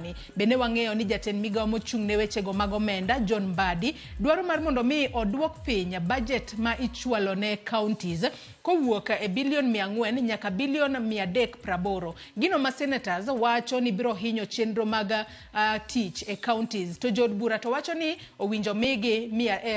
sani. Bende wang'eyo ni jatend migawo mochung' ne wechego mag omenda John Mbadi dwaro mar mondo mi oduok piny budget ma ichwalo ne counties kowuok e bilion 400 nyaka bilion 380. Gino ma senators wacho ni biro hinyo chenro mag tich e counties to jood bura to wacho ni owinjo migi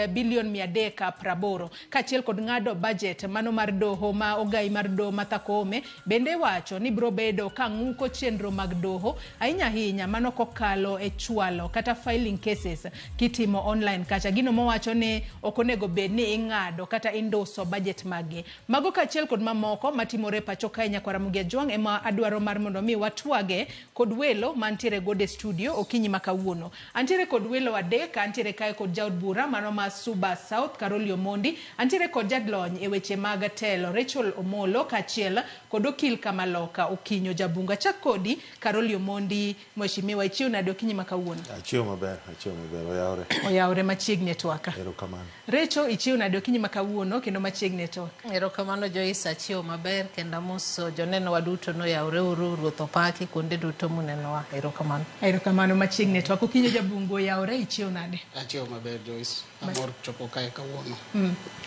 bilion 380 kaachiel kod ng'ado budget mano mar doho ma ogai mar doho Martha Koome bende wacho ni biro bedo ka ng'uko chenro mag doho ahinya ahinya mano kokalo e chwalo kata filing cases kitimo online kacha gino mowacho ni ok onego bed ni ing'ado kata induso budget maggi. Mago kaachiel kod mamoko matimore e pacho kae nyakwar Ramogi Ajwang' ema adwaro mar mondo mi watwage kod welo mantiere godo e studio okinyi ma kawuono. Antiere kod welo adek, antiere kae kod jaod bura mano ma Suba South Caroli Omondi, antiere kod jadlony e weche mag telo Rachel Omolo kaachiel kod okil Kamaloka Okinyo Jabunga. Achak kodi Caroli Omondi, mheshimiwa, ichiew nade okinyi ma kawuono? Achiew maber, achiew maber, oyawre. Oyawre machiegni e twaka. Erokamano. Recho, ichiew nade okinyi ma kawuono kendo machiegni e twak? Erokamano Joyce, achiew maber kendo amoso jonenowa duto noyawre uru, Ruoth opaki kuonde duto munenowa. Erokamano. Erokamano machiegni e twak. Okinyo Jabungu oyawre, ichiew nade? Achiew maber Joyce, amor chopo kae kawuono.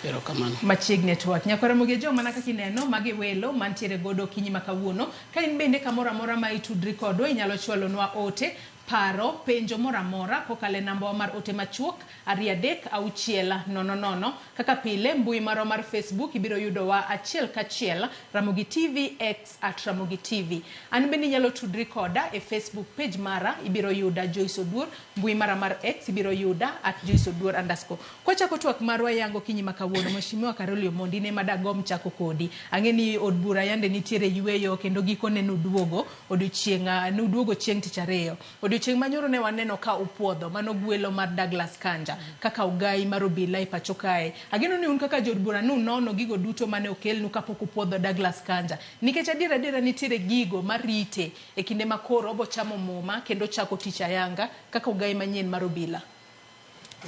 Erokamano. Machiegni e twak. Nyakwar Ramogi Ajwang' mana kaka ineno, magi welo mantiere godo okinyi ma kawuono. Ka in bende kamoro amora ma itudri kodwa, inyalo chwalonwa ote, paro, penjo moro amora kokalo e nambawa mar ote machuok 2 3 6 0 0. Kaka pile, mbui marwa mar Facebook ibiro yudowa achiel kachiel Ramogi TV, X at Ramogi TV. An bende inyalo tudri koda e Facebook page mara, ibiro yuda Joyce Oduor, mbui mara mar X ibiro yuda at Joyce Oduor underscore. Kwachako twak marwa yango okinyi ma kawuono, Mheshimiwa Caroli Omondi in ema dagomb chako kodi. Ang'e ni od bura yande nitiere yueyo kendo gikone nuduogo odiochieng' nuduogo chieng' tich ariyo. Odiochieng' manyoro ne waneno ka upuodho mano gwelo mar Douglas Kanja kaka ogai mar obila e pacho kae. Ageno ni un kaka jood bura nunono gigo duto mane okelnu kapok upuodho Douglas Kanja. Nikech adier adiera nitiere gigo marite e kinde ma koro obo chamo muma kendo chako tich ayanga kaka ogai manyien mar obila.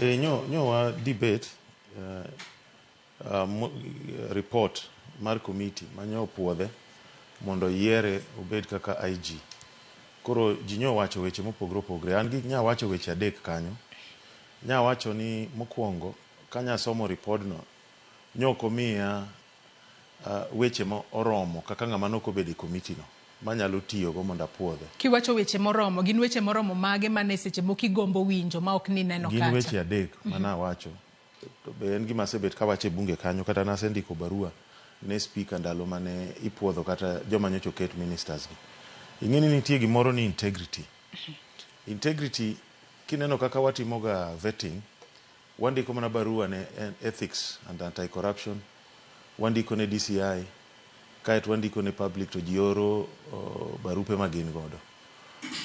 E, nyo wa debate report mar committee manyo opuodhe mondo yiere obed kaka IG. Koro ji nyo wacho weche mopogore opogore. An gi nya wacho weche adek kanyo. Nya wacho ni mokwongo kanya somo ripodno nyo ok omiya weche ma oromo kaka ng'ama nok obedo e committee no manyalo tiyogo mondo apuodhe. Kiwacho weche moromo, gin weche moromo mage mane seche moko igombo winjo ma ok ni neno Gin kacha? weche adek mana awacho. To be en gima asebet kawacho e bunge kanyo kata nasendiko barua ne speaker ndalo mane ipuodho kata joma nyocha oket ministers gi. Ing'e ni nitie gimoro ni integrity. Integrity kineno kaka watimoga vetting, wandiko mana barua ne ethics and anti-corruption, wandiko ne DCI, kaeto wandiko ne public to ji oro barupe ma gin godo.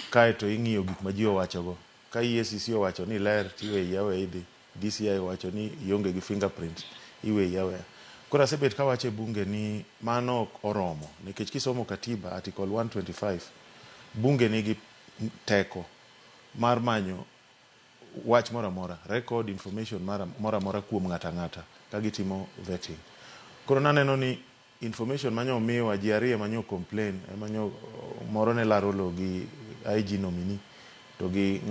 Kaeto ing'iyo gik ma ji owachogo. Ka EACC owacho ni ler tiweyi aweya idhi. DCI owacho ni ionge gi fingerprint, iweyi aweya. Koro asebet kawacho e bunge ni mano ok oromo nikech kisomo katiba article 125 bunge nigi teko mar manyo wach moro amora, record information moro amora kuom ng'ato ang'ata ka gitimo vetting. Koro naneno ni information manyo omiwa ji ariyo ema nyo complain ema nyo moro ne laro lowo gi IG nominee to gi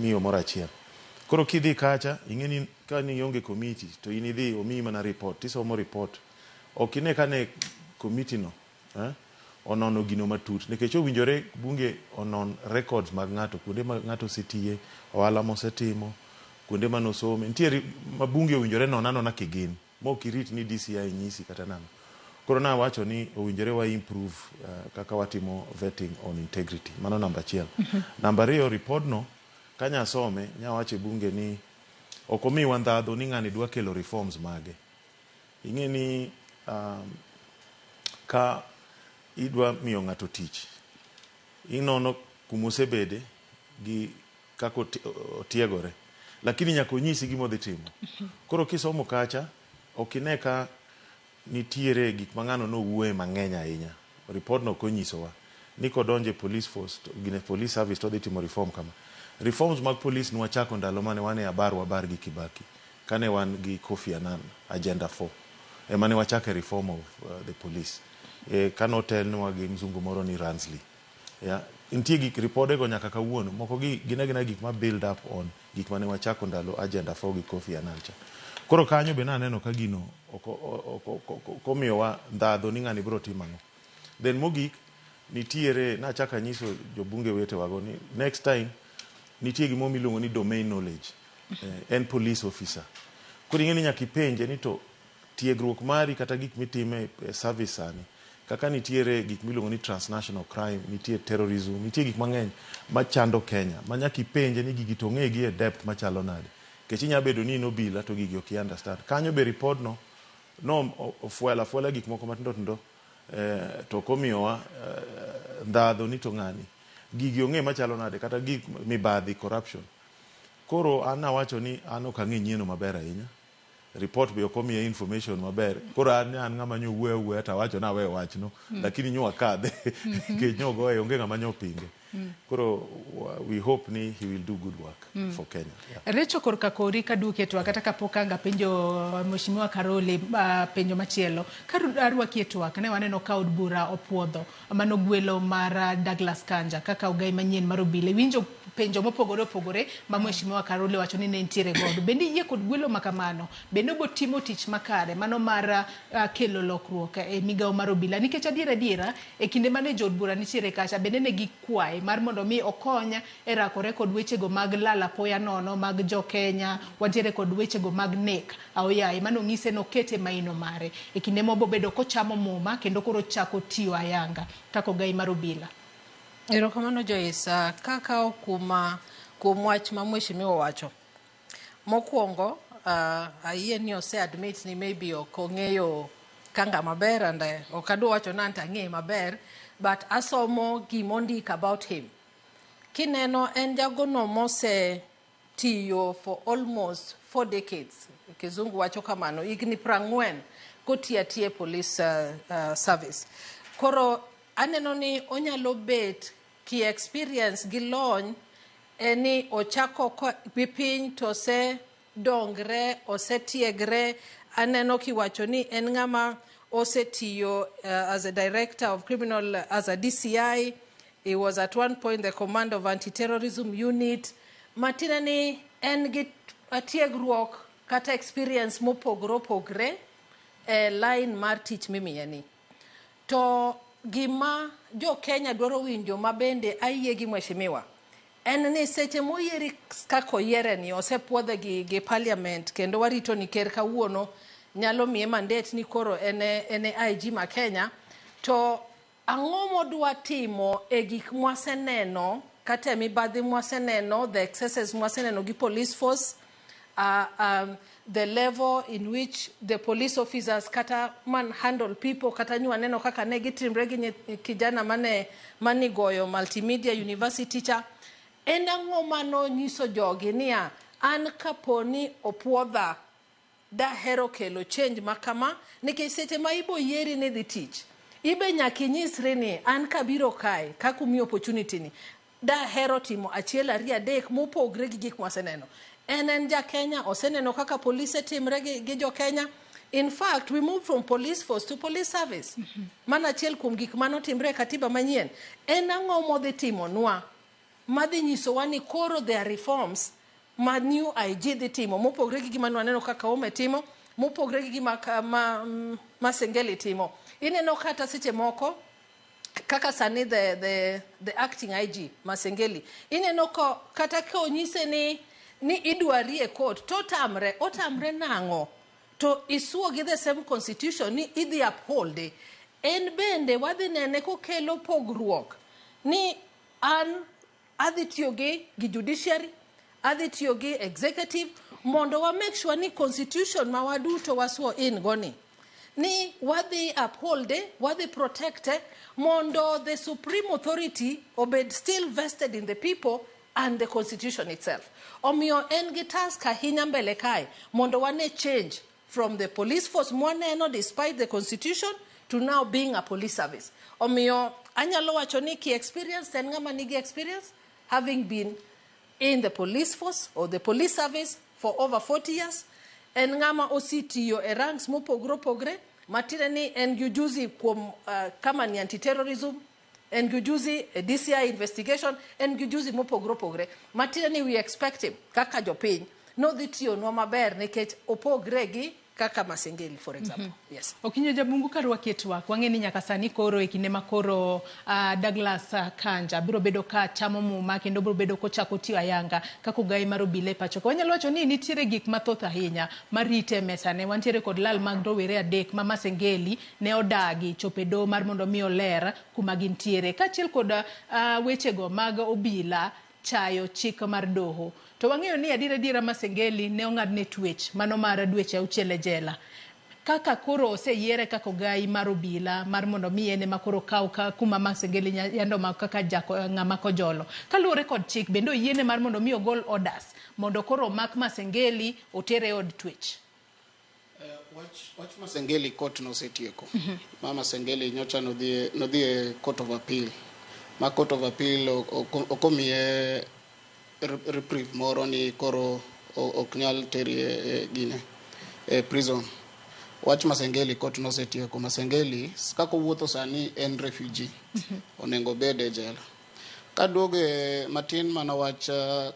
miyo moro achiel. Koro kidhi kacha ing'e ni ka ni ionge committee to in idhi omiyi mana report tisomo report ok ine ka ne committee no onono gino matut nikech owinjore bunge onon records mag ng'ato kuonde ma ng'ato osetiye, ohala mosetimo, kuonde mane osome. Nitie ma bunge owinjore non anona kigin ma ok irit ni DCI nyisi kata nang'o. Koro nawacho ni owinjore wa improve kaka watimo vetting on integrity. Mano namba achiel. Namba ariyo, report no kanya some nyawacho e bunge ni ok omiwa ndhadhu ni ng'ani dwa kelo reforms mage. Ing'e ni ka idwa miyo ng'ato tich, inono kumosebede gi kaka otiegore, lakini nyaka onyisi gima odhi timo. Koro kisomo kacha, ok ine ka nitiere gik ma ng'ano nowuoye mang'eny ahinya. Report no ok onyisowa ni kodonjo e police force, to, gine police service to odhi timo reform kama. Reforms mag police nwachako ndalo mane wan e abar wabar gi Kibaki, kane wan gi Kofi Annan, Agenda 4. Ema ne wachake reform of the police. E, kane otelnwa gi mzungu moro ni Ransley. Yeah. Nitie gik ripodego nyaka kawuono, moko gi gin agina gik ma build up on gik mane wachako ndalo Agenda 4 gi Kofi Annan cha. Koro kanyo be naneno ka gino ok omiyowa ndhadho ni ng'ani biro timo ang'o. Then mogik, nitiere nachako anyiso jobunge wetewago ni next time nitie gimoro miluongo ni domain knowledge. En police officer. Koro ing'e ni nyaka ipenje ni to tiegruok mari kata gik mitime e service sani, kaka nitiere gik miluongo ni transnational crime, nitie terrorism, nitie gik mang'eny machando Kenya ma nyaka ipenje ni gigi to ong'e gi e depth machalo nade. Nikech inya bedo ni in obila to gigi ok i understand. Kanyo be report no no ofwelo afwela gik moko matindo tindo, to ok omiyowa ndhadho ni to ng'ani gigi ong'e machalo nade, kata gik mibadhi, corruption. Koro an nawacho ni an ok ang'e nyieno maber ahinya. Report be ok omiya information maber. Koro an ng'ama nyo wuoyo awuoya to awacho naweyo wachno. Lakini nyo wakadhe. Nikech nyo goye, onge ng'ama nyo pinge. Koro we hope ni he will do good work for Kenya. Yeah. Recho korka kori kaduoki e twak, kata kapok anga penjo Mheshimiwa Karoli penjo machielo. Ka arwaki e twak, ne waneno ka od bura opuodho mano gwelo mar Douglas Kanja kaka ogai manyien mar obila. Iwinjo penjo mopogore opogore ma Mheshimiwa Karoli wacho ni ne nitiere godo. Bende iyie kod gwelo ma kamano? Bende obo timo tich makare mano mar kelo lokruok e migawo mar obila? Nikech adiera adiera e kinde mane jood bura nitiere kacha, bende ne gikwaye mar mondo mi okony e rakore kod wechego mag lal apoya nono mag jo Kenya, wantiere kod wechego mag nek aoyaye, mano ng'ise nokete maino mare e kinde mobobedo kochamo muma kendo koro chako tiyo ayanga kaka ogai mar obila. Erokamano Joyce. Kakawo kuom wach ma mheshimiwa owacho. Mokwongo, ayie ni ose admit ni maybe ok ong'eyo Kanga maber, and ok adwa wacho ni anto ang'eye maber, but asomo gimondik about him. Kineno en jagono mose tiyo for almost 4 decades, kizungu wacho kamano, higni 40 kotiyo atiya e police service. Koro aneno ni onyalo bet ki experience gi lony en ni ochako gi piny to ose dongre, osetiegre. Aneno kiwacho ni en ng'ama osetiyo as a director of criminal, as a DCI. He was at one point the commander of anti-terrorism unit. Matiende ni en gi tiegruok kata experience mopogore opogre e line mar tich mimiye ni. To gima jo Kenya dwaro winjo ma bende ayie gi mheshimiwa en ni seche moyieri kaka oyiere ni osepuodhe gi parliament, kendo warito ni ker kawuono nyalo miye mandate ni koro en e IG ma Kenya, to ang'o modwa timo e gik mwaseneno kata e mibadhi mwaseneno, the excesses mwaseneno gi police force, the level in which the police officers kata man handle people, kata nywaneno kaka ne gitimre gi kijana mane goyo Multimedia University cha. En ang'o mano nyiso jogi niya, an kaponi opuodha dahero kelo change ma kama, nikech seche ma ibo yieri ni dhi tich, ibe nyaka inyisri ni an kabiro kae kaka umiyo opportunity ni dahero timo achiel ariyo adek mopogre gi gik mwaseneno. En ja Kenya, oseneno kaka polise timre gi jo Kenya. In fact, we moved from police force to police service. Mano achiel kuom gik manotimre e katiba manyien. En ang'o modhi timonwa madhi nyisowa ni koro there are reforms ma new IG dhi timo mopogre gi gima nwaneno kaka Ome timo, mopogre gi gima Masengeli timo. Ineno kata seche moko kaka sani the acting IG Masengeli, ineno ko kata ka onyise ni idwari e court to otamre, otamre nang'o? To isuo gi the same constitution ni idhi uphold. En bende wadhi nene kokelo pogruok ni an adhi tiyo gi judiciary, adhi tiyo gi executive mondo wa make sure ni constitution ma waduto wasuo in go ni wadhi uphold, wadhi protect mondo the supreme authority obed still vested in the people and the constitution itself. Omiyo en gi task ahinya mbele kae mondo wane change from the police force mwaneno despite the constitution to now being a police service. Omiyo anyalo wacho ni ki experience en ng'ama nigi experience having been in the police force or the police service for over 40 years. En ng'ama osetiyo e ranks mopogore opogore, matiende ni en gi ujuzi kuom kama ni anti-terrorism, En gi ujuzi e DCI investigation, en gi ujuzi mopogore opogore. Matiende ni we expect him kaka jopiny nodhi tiyonwa maber nikech opogre gi kaka Masengeli for example. Yes. Okinyo Jabungu karwaki e twak, wang'e ni nyaka sani koro e kinde ma koro Douglas Kanja biro bedo ka chamo muma kendo biro bedo kochako tiyo ayanga kaka ogai mar obila e pacho ka. Wanyalo wacho ni nitiere gik mathoth ahinya marite e mesane. Wantiere kod lal mag rowere adek ma Masengeli ne odagi chopo e doho mar mondo mi oler kuma gintiere. Kaachiel kod wechego mag obila chayo chik mar doho. To wang'eyo ni adier adiera Masengeli ne ong'adne twech mano mar dweche auchiel e jela. Kaka koro oseyiere kaka ogai mar obila mar mondo mi en ema koro kaw ka kuma Masengeli yando omako kaka jako, ng'ama kojolo. Kaluwore kod chik bende oyiene mar mondo mi ogol orders mondo koro omak Masengeli otere e od twech. Wach Masengeli court nosetieko. Ma Masengeli nyocha nodhi e court of appeal. Ma court of appeal ok omiye reprieve moro ni koro ok nyal teri e gine e prison. Wach Masengeli court nosetieko. Masengeli kaka owuotho sani en refugee. Onego obed e jela. Kaduogo matin mana wach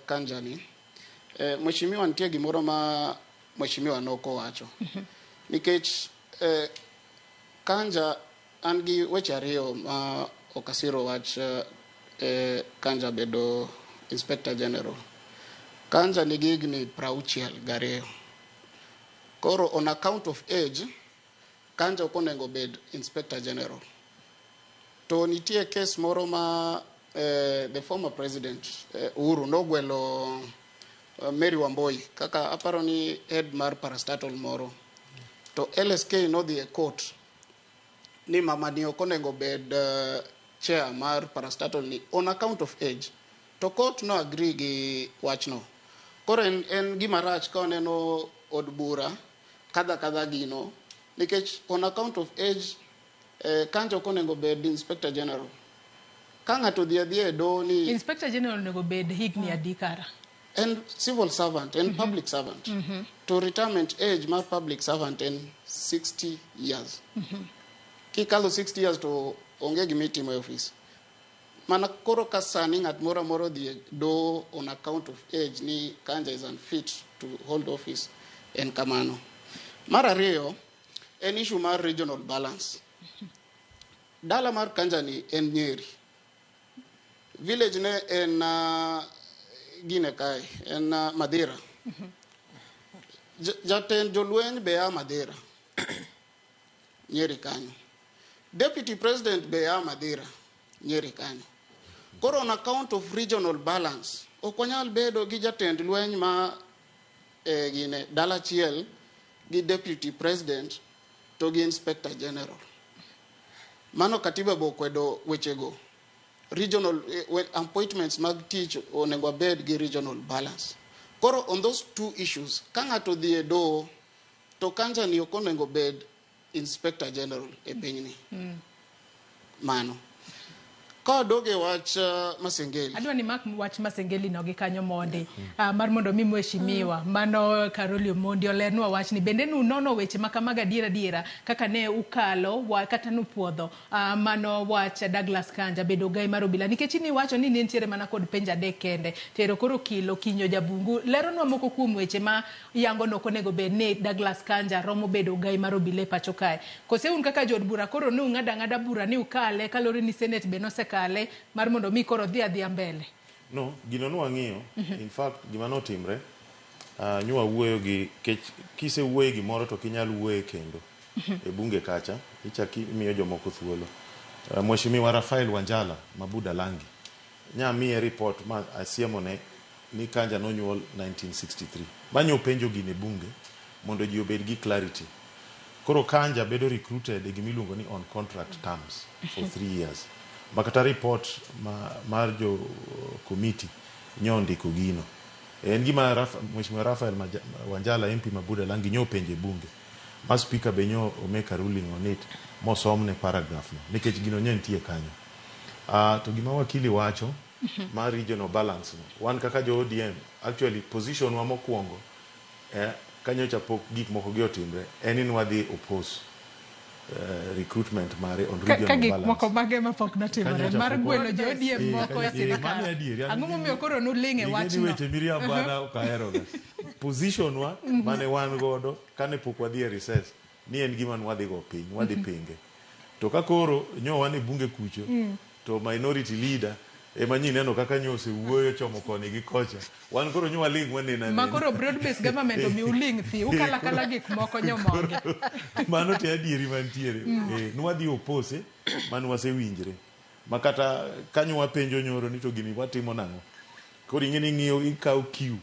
Kanja ni, mheshimiwa nitie gimoro ma mheshimiwa nokowacho. Nikech Kanja an gi weche ariyo ma ok asiro wach Kanja bedo Inspector General. Kanja nigi higni 62. Koro on account of age, Kanja ok onego bed Inspector General. To nitie case moro ma the former president Uhuru nogwelo Mary Wamboi kaka aparo ni head mar parastatal moro. To LSK nodhi e court ni mama ni ok onego bed chair mar parastatal ni on account of age. To court no agree gi wachno. Koro en gima rach ka waneno od bura kadha kadha gino nikech on account of age Kanja ok onego bed Inspector General. Ka ng'ato odhi adhiya e doho ni Inspector General onego bed higni adi kara? En civil servant, en public servant. To retirement age mar public servant en 60 years. Kikalo 60 years to onge gima itimo e office. Mana koro ka sani ng'at moro amora odhi e doho on account of age ni Kanja is unfit to hold office, en kamano. Mar ariyo, en issue mar regional balance. Dala mar Kanja ni en Nyeri. Village ne en gine kae, en Madhira. Jatend jolweny be a Madhira. Nyeri kanyo. Deputy President be a Madhira. Nyeri kanyo. Koro on account of regional balance, ok wanyal bedo gi jatend lweny ma gine dala achiel gi Deputy President to gi Inspector General. Mano katiba bo okwedo wechego. Regional appointments mag tich onego wabed gi regional balance. Koro on those two issues, ka ng'ato odhi e doho, to Kanja ni ok onego bed Inspector General e pinyni. Mano. Ka wadog e wach Masengeli. Adwa ni mak wach Masengeli no gi kanyo mondi. Mar mondo mi mheshimiwa mano Caroli Omondi olernwa wachni. Bende nunono weche ma kamago adiera adiera kaka ne ukalo kata nupuodho mano wach Douglas Kanja bedo ogai mar obila nikech ni wacho ni ne nitiere mana kod penjo adek kende. Tero koro kilo kinyo jabungu leronwa moko kuom weche ma yango nok onego bed ni Douglas Kanja romo bedo ogai mar obila e pacho kae. Kose un kaka jood bura koro ne ung'ado ang'ada bura ni ukale kaluwore ni Senate be nosekale mar mondo mi koro dhi adhiya mbele. No, gino nwang'iyo. In fact, gima notimre, nywa wuoyo gi kech kisewuoye gimoro to ok inyal wuoye kendo e bunge kacha, ichak imiyo jomoko thuolo. Mheshimiwa Rafael Wanjala ma Budalangi nya miye report ma asiemone ni Kanja nonyuol 1963. Manyo penjo gini e bunge mondo ji obed gi clarity. Koro Kanja bedo recruited e gimiluongo ni on contract terms for 3 years. Makata report mar jo committee nyo ndiko gino. En gima Mheshimiwa Rafael Wanjala MP ma Budalangi nyo penjo e bunge. Ma speaker be nyo o make a ruling on it mosomne paragraph no nikech gino nyo nitie kanyo. To gima wakili wacho mar regional balance no, wan kaka jo ODM actually position wa mokwongo kanyocha pok gik moko gi otimre en ni wadhi oppose. recruitment mare on Ka, regional ka gik balance. moko mage mapok notimore Kanyocha mar pok gwelo jo ODM moko e mano sirikal. adieri, an Ang'o momiyo koro nuling' e Ing'e ni wachno? weche miriambo an ok aheroga. Position wa mane wan godo kane pok wadhi e recess ni en gima nwadhi go piny, wadhi pinge. To ka koro nyo wan e bunge kucho to minority leader ema nyi neno kaka nyo osewuoyo chomo koni gi kocha. Wan koro nyo waling' waneno Ma anena. koro broad based government omi uling' thi, ukala kala gik moko nyomonge. Mano to e adieri mantiere. Nwadhi oppose mane wasewinjre. Ma kata kanyo wapenjo nyoro ni to gini watimo nang'o. Koro ing'e ni ing'iyo ikawo cue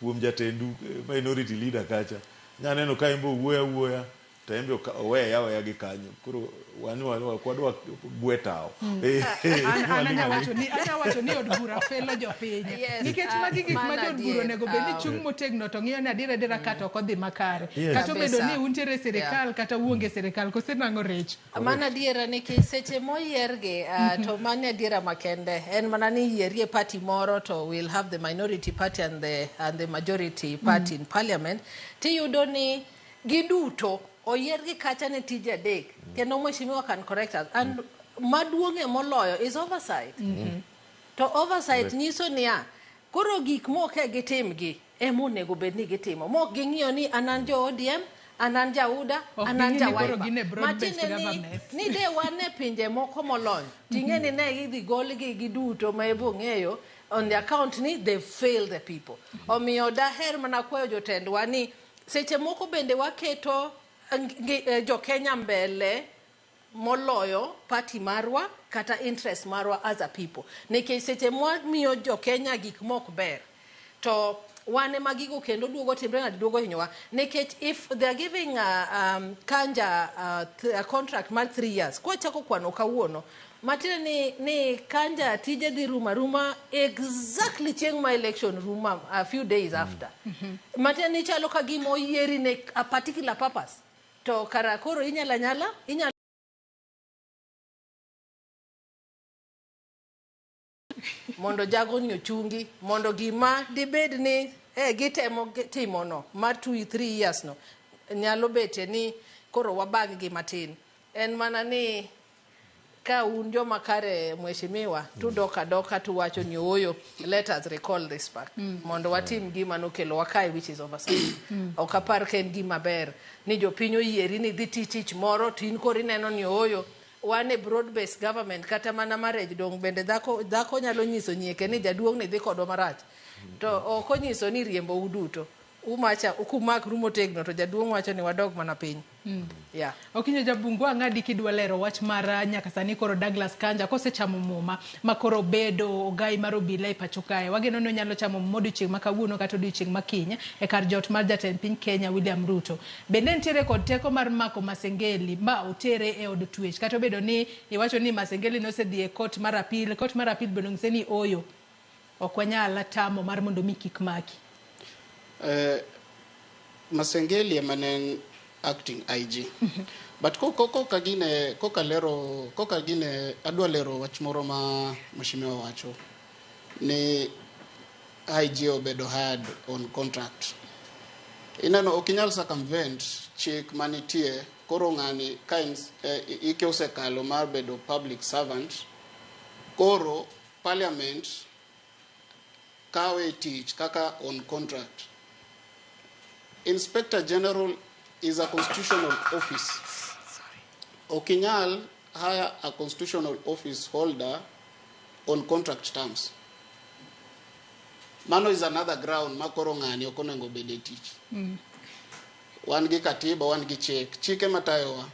kuom jatendu minority leader kacha. Nya neno ka en be owuoyo awuoya to en be oweye aweya gi kanyo. Koro wan ok wadwa bwe tawo. An anya wacho ni od bura felo jopiny. Yes, Nikech magi gik ma mano jood bura adier. onego bed ni chung' motegno to ng'iyo ni adier adiera ka to ok odhi makare. Yes. Kata obedo Kabisa. ni untiere e sirikal kata uonge e sirikal kose nang'o rech. Mano adiera nikech seche moyiergi to mano adiera makende en mana ni yierie party moro to we'll have the minority party and the majority party in parliament tiyudo ni giduto oyiergi kacha ne tije adek kendo mheshimiwa can correct us and maduong'ie moloyo is oversight. To oversight nyiso niya koro gik moke gitimgi ema onego bed ni gitimo mok ging'iyo ni an an jo ODM an an ja UDA Ok an an ging'i ja ni koro Wiper. gin e broad-based Matiende ni government. ni de wan e pinje moko molony ting'e ni ne gidhi golgi giduto ma ebo ng'eyo on the account ni they fail the people. Omiyo daher mana kwayo jotendwa ni seche moko bende waketo jo Kenya mbele moloyo party marwa kata interest marwa as a people nikech seche mwamiyo jo Kenya gik mok ber to wan ema gigo kendo duogo timre ng'ato duogo hinyowa nikech if they are giving Kanja a contract mar 3 years kwachako kwano kawuono matiende ni Kanja tije dhi rumo aruma exactly chieng' ma election ruma a few days after. Matiende ni chalo ka gima oyieri ne a particular purpose to kara koro inyalo anyala inyalo mondo jagoni ochungi mondo gima dibed ni gitemo timono mar 2-3 years no nyalo bete ni koro wabag gi matin en mana ni ka un joma kare mheshimiwa tudok adoka tuwacho ni ooyo, let us recall this back mondo watim gima nokelowa kae, which is oversight. Ok apar ka en gima ber ni jopiny oyieri ni dhi ti tich moro to in koro ineno ni ooyo wan e broad based government kata mana marriage dong bende dhako dhako nyalo nyiso nyieke ni jaduong' ni dhi kodwa marach to ok onyiso ni riembo uduto umacha kumakru motegno to jaduong' wacho ni wadog mana piny yeah. Okinyo Jabungu ang'adi kidwa lero wach mar nyaka sani koro Douglas Kanja kosechamo muma ma koro bedo ogai mar obila e pacho kae. Wageno ni onyalo chamo muma odiochieng' ma kawuono kata odiochieng' ma kiny e kar jot mar jatend piny Kenya William Ruto. Bende nitiere kod teko mar mako Masengeli ma otere e od twech kata obedo ni iwacho ni Masengeli nosedhi e court mar appeal, court mar appeal bende onyise ni oyo ok wanyal tamo mar mondo mi kik maki. Masengeli ema ne en acting IG. But koka gine koka lero koka gine adwa lero wach moro ma mheshimiwa wacho ni IG obedo hired on contract. Ineno ok inyal circumvent chik manitie koro ng'ani ka en ike osekalo mar bedo public servant koro parliament kawe tich kaka on contract. Inspector General is a constitutional office. Ok inyal hire a constitutional office holder on contract terms. Mano is another ground ma koro ng'ani ok onego bed e tich. Wan gi katiba, wan gi chik, chike matayowa.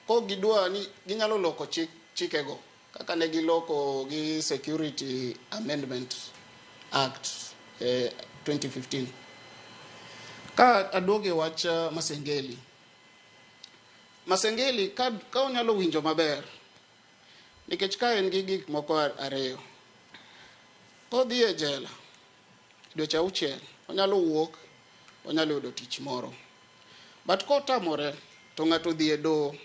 Kok gidwa ni ginyalo loko chik chikego kaka ne giloko gi Security Amendment Act 2015. Ka aduogo e wach Masengeli. Masengeli ka onyalo winjo maber nikech ka en gi gik moko ariyo. Kodhi e jela dweche 6 onyalo wuok onyalo yudo tich moro. But kotamore to ng'ato odhi e doho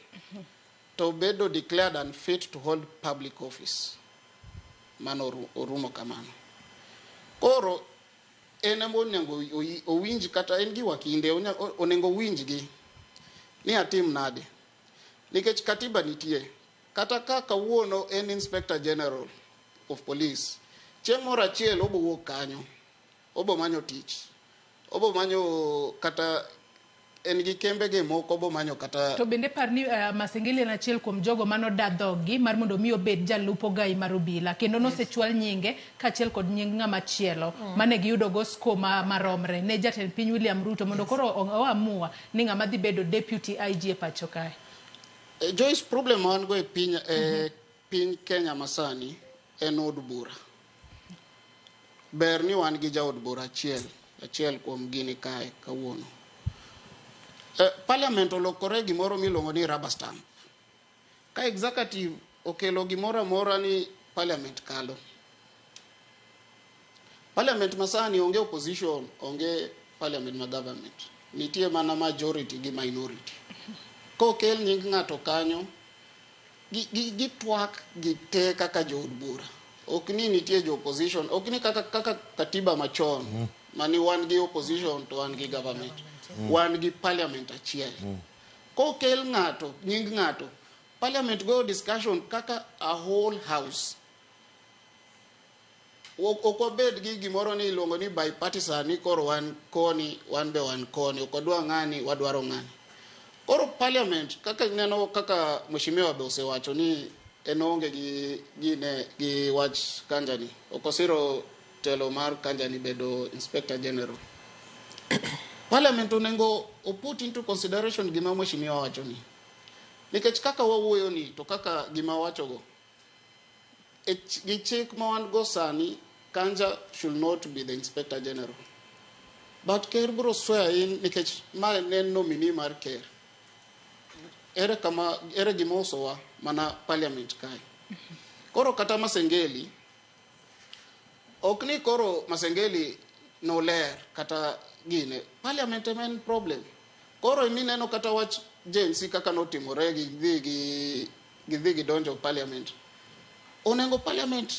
to bedo declared unfit to hold public office. Mano orumo kamano. Koro en ema onego owinj kata en gi wakinde onego owinjgi ni atim nade. Nikech katiba nitie. Kata ka kawuono en Inspector General of Police, chieng' moro achiel obo wuok kanyo, obo manyo tich, obo manyo kata en gi kembege moko obo manyo kata. To bende par ni Masengeli en achiel kuom jogo manoda dhoggi mar mondo mi obed jalup ogai mar obila kendo nosechwal nyinge kaachiel kod nying ng'ama chielo mane giyudo go score maromre ne jatend piny William Ruto mondo koro oamua ni ng'ama dhi bedo deputy IG e pacho kae. Joyce, problem ma wan go e piny e piny Kenya masani en od bura. Ber ni wan gi jaod bura achiel, achiel kuom gini kae kawuono. Parliament olokore gimoro miluongo ni rubber stamp. Ka executive okelo gimoro amora ni parliament kalo. Parliament masani onge opposition, onge parliament ma government. Nitie mana majority gi minority. Kokel nying ng'ato kanyo, gitwak gi te kaka jood bura. Ok ni nitie jo opposition, ok ni kaka katiba machon, mani wan gi opposition to wan gi government. Wan gi parliament achiel. Kokel ng'ato, nying ng'ato, parliament go discussion kaka a whole house. Ok wabed gi gimoro ni iluongo ni bipartisan ni koro wan koni, wan be wan koni, ok wadwa ng'ani, wadwaro ng'ani. Koro parliament, kaka ineno kaka mheshimiwa be osewacho ni en oonge gi gine gi wach Kanjani. Ok osiro telo mar Kanjani bedo inspector general. Parliament onego o put into consideration gima mheshimiwa wacho ni. Nikech kaka wawuoyo ni to kaka gima wachogo, gi chik ma wan go sani, Kanja should not be the inspector general. But ker biro swear in nikech ma ne en nominee mar ker. Ere kama ere gima osowa mana parliament kae. Koro kata Masengeli, ok ni koro Masengeli noler kata gine. Parliament ema en problem. Koro mineno kata wach Gen Z kaka notimore gidhi gidonjo parliament. Onego parliament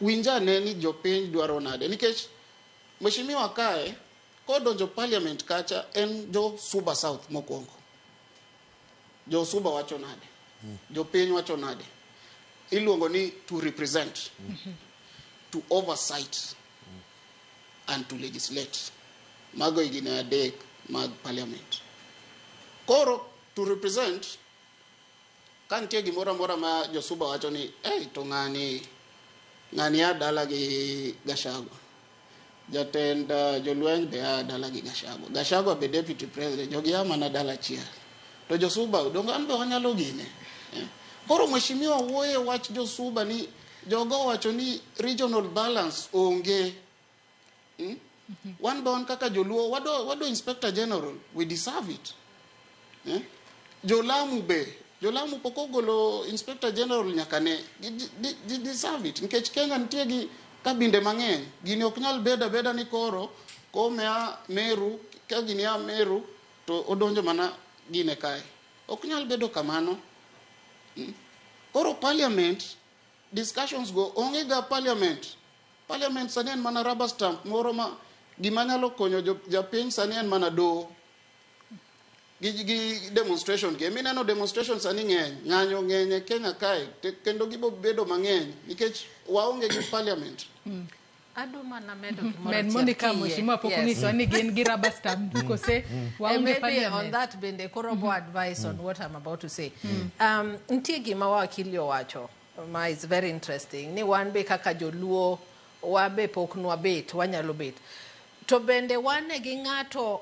winjane ni jopiny dwaro nade nikech mheshimiwa kae kodonjo parliament kacha en jo Suba South mokwongo. Jo Suba wacho nade? Jopiny wacho nade? Iluongo ni to represent, to oversight and to legislate. Mago e gine adek mag parliament. Koro to represent ka nitie gimoro amora ma josuba wacho ni hey, to ng'ani ng'ani a dala gi Gachagua. Jatend jolweny be a dala gi Gachagua. Gachagua be deputy president, jogi a mana dala achiel. To josuba donge an be wanyalo gine. Koro mheshimiwa wuoye wach josuba ni jogo owacho ni regional balance onge. Wan be wan kaka joluo wado inspector general, we deserve it. Jolamu be, Jolamu pok ogolo inspector general nyaka ne gi deserve it nikech Kenya nitie gi kabinde mang'eny. Gini ok nyal bedo abeda ni koro kome a Meru ka gini a Meru to odonjo mana gine kae. Ok nyal bedo kamano. Koro parliament discussions go onge ga parliament. Parliament sani en mana rubber stamp moro ma gima nyalo konyo japiny sani en mana doho. Gi demonstration gi. Mineno demonstration sani ng'eny, ng'anyo ng'eny e Kenya kae, kendo gibo bedo mang'eny nikech waonge gi parliament. Adwa mana medo gimoro Med achiel Monica kiyie. mheshimiwa pok Yes. onyisowa ni gin gi rubber stamp kose waonge Maybe on parliament. that bende koro bo advice on what I'm about to say. Nitie gima wakili owacho ma is very interesting ni wan be kaka joluo wabe pok nwabet wanyalo bet to bende wane gi ng'ato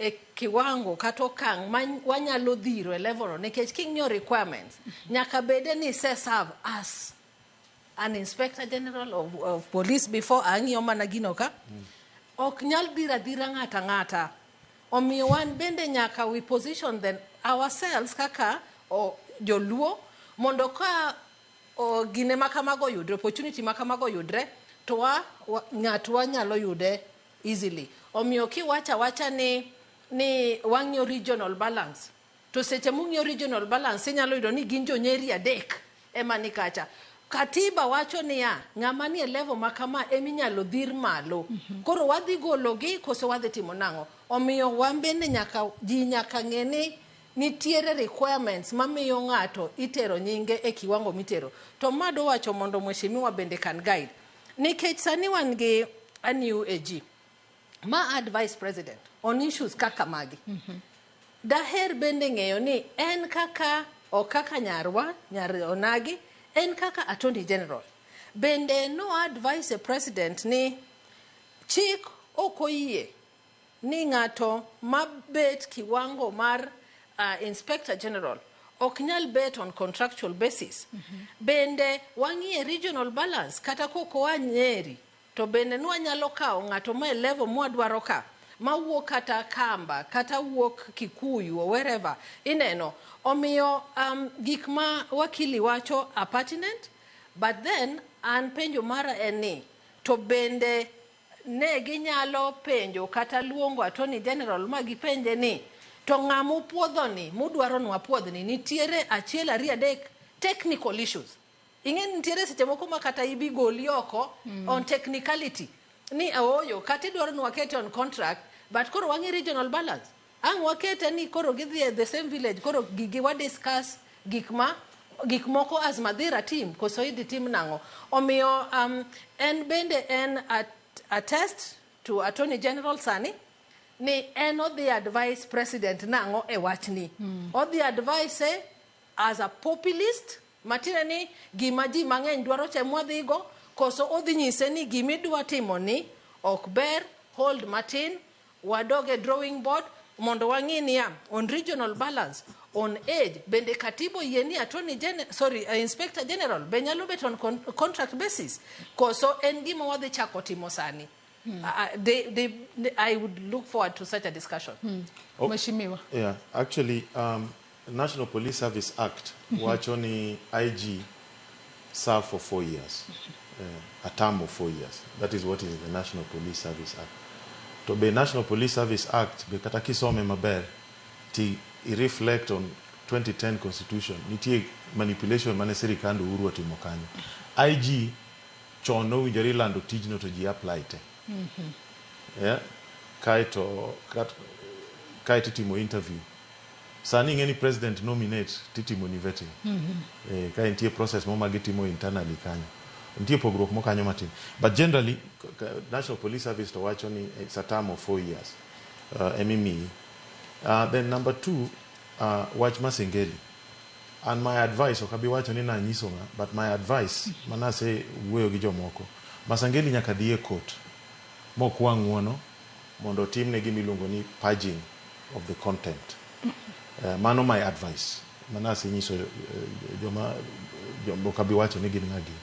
e kiwango kata okang' ma wanyalo dhiro e level no nikech king'iyo requirements nyaka bede ni ise serve as an inspector general of police before ang'iyo mana gino ka ok nyal dhiro adhira ng'ata ng'ata omiyo wan bende nyaka we position then ourselves kaka joluo mondo ka gine ma kamago oyudre opportunity ma kamago oyudre to wa ng'at wanyalo yude easily omiyo kiwacho awacha ni wang'iyo regional balance to seche mung'iyo regional balance inyalo yudo ni gin jonyeri adek ema ni kacha katiba wacho niya ng'ama nie level ma kama eminyalo dhir malo koro wadhi gologi koso wadhi timo nang'o omiyo wan bende nyaka ji nyaka ng'e ni Nitiere requirements mamiyo ng'ato itero nyinge e kiwango mitero. To mado wacho mondo mheshimiwa bende can guide. Nikech sani wan gi a new AG ma advise president on issues kaka magi. Daher bende ng'eyo ni en kaka ok kaka nyarwa nyar onagi en kaka attorney general bende no advise a president ni chik ok oyie ni ng'ato mabet kiwango mar inspector general ok nyal bet on contractual basis. Bende wang'iye regional balance kata kokoa Nyeri to bende nwanyalo kawo ng'ato ma e level mwadwaro ka mawuok kata Kamba kata wuok Kikuyu or wherever ineno omiyo gik ma wakili wacho are pertinent, but then an penjo mara en ni to bende ne ginyalo penjo kata luongo attorney general ma gipenje ni to ng'ama upuodho ni mudwaro nwapuodhni nitiere achiel ariyo adek technical issues. Ing'e ni nitiere seche moko ma kata ibi goli oko on technicality ni ooyo kata idwaro ni wakete on contract, but koro wang'i regional balance ang' wakete ni koro gidhi e the same village, koro gigi wa discuss gik ma gik moko as Madhira team koso idhi tim nang'o. Omiyo en bende en a test to attorney general sani ni en odhi advise president nang'o e wachni. Odhi advise as a populist matiende ni gima ji mang'eny dwaro cha mwadhigo, koso odhi nyise ni gimidwa timo ni ok ber, hold matin, wadog e drawing board mondo wang'i niya on regional balance, on age, bende katiba oyie ni attorney general, sorry, inspector general be nyalo bet on contract basis, koso en gima wadhi chako timo sani. I would look forward to such a discussion. Oh. Mheshimiwa. Yeah, actually, National Police Service Act wacho ni IG serve for 4 years, a term of 4 years. That is what is in the National Police Service Act. To be National Police Service Act, be kata kisome maber, ti i reflect on 2010 Constitution, nitie manipulation mane sirikand Uhuru otimo kanyo. IG chon nowinjore ilando tijno to ji apply te. Yeah? Kaeto, kaeto itimo interview. Sani ing'e ni president nominate titimo ni vetting. Ka nitie process mo ma gitimo internally kanyo. Nitie pogruok mo kanyo matin. But generally, National Police Service to wacho ni it's a term of 4 years. Emimiyi. Then number two, wach Masengeli. And my advice, ok abi wacho ni nanyiso ng'a, but my advice, manase wuoyo gi jomoko, Masengeli nyaka dhi e court mokwa ng'uono mondo otimne gima iluongo ni purging of the contempt. Mano my advice manasenyiso joma ok abi wacho ni gin ng'a gini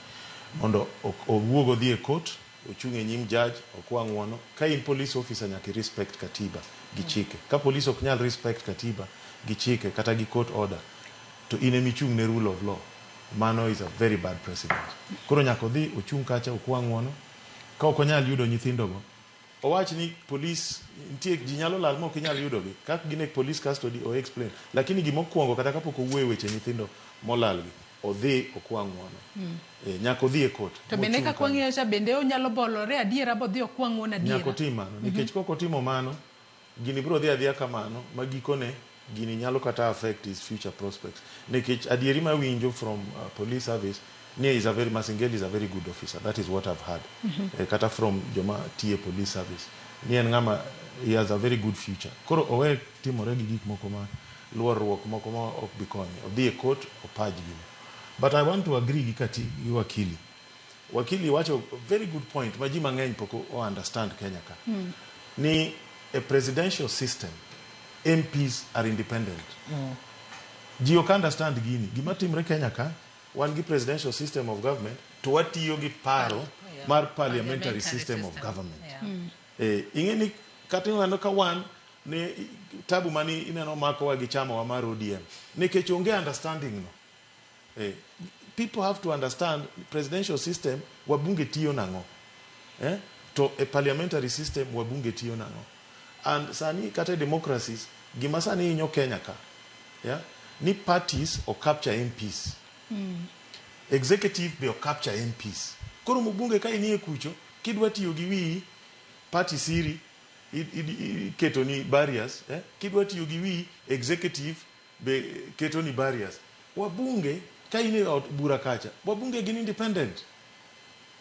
mondo owuog odhi e court, ochung' e nyim judge, okwa ng'uono. Ka in police officer, nyaka i respect katiba gi chike. Ka police ok nyal respect katiba gi chike kata gi court order, to in emichung' ne rule of law, mano is a very bad precedent. Koro nyaka odhi ochung' kacha okwa ng'uono. Ka ok onyal yudo nyithindogo, owach ni police nitie ji nyalo lal ma ok inyal yudogi kaka gin e police custody o explain. Lakini gimokwongo, kata kapok owuoyo e weche nyithindo molalgi, odhi okwa ng'uono. Nyaka odhi e court To bende mochung' kaka kanyo. Wang'eyo cha bende onyalo bolore adiera bodhi okwa ng'uono adiera. Nyaka otim mano nikech kok otimo mano, gini biro dhi adhiya kamano ma gikone gini nyalo kata affect his future prospects, nikech adieri mawinjo from police service ni is a very Masengeli is a very good officer. That is what I've heard kata from joma tiye police service ni en ng'ama he has a very good future. Koro owe timore gi gik moko ma luorruok moko ma ok bi konye. Odhi e court opaj gino. But I want to agree gi kati gi wakili. Wakili wacho very good point ma ji mang'eny pok o understand Kenya ka ni a presidential system, MPs are independent. Ji ok understand gini. Gima timre Kenya ka, wan gi presidential system of government to watiyo gi paro mar parliamentary system of government. Ing'e ni kata ineno ka wan ne tabu mani ineno makowa gi chamawa mar ODM nikech onge understanding no. People have to understand presidential system wabunge tiyo nang'o, To e parliamentary system wabunge tiyo nang'o. And sani kata e democracies, gima sani hinyo Kenya ka, yeah? Ni parties o capture MPs, executive be o capture MPs. Koro mbunge ka inie kucho kidwa tiyo gi wiyi, party siri iketo ni barriers, eh? Kidwa tiyo gi wiyi, executive be keto ni barriers. Wabunge ka in e ot bura kacha, wabunge gin independent.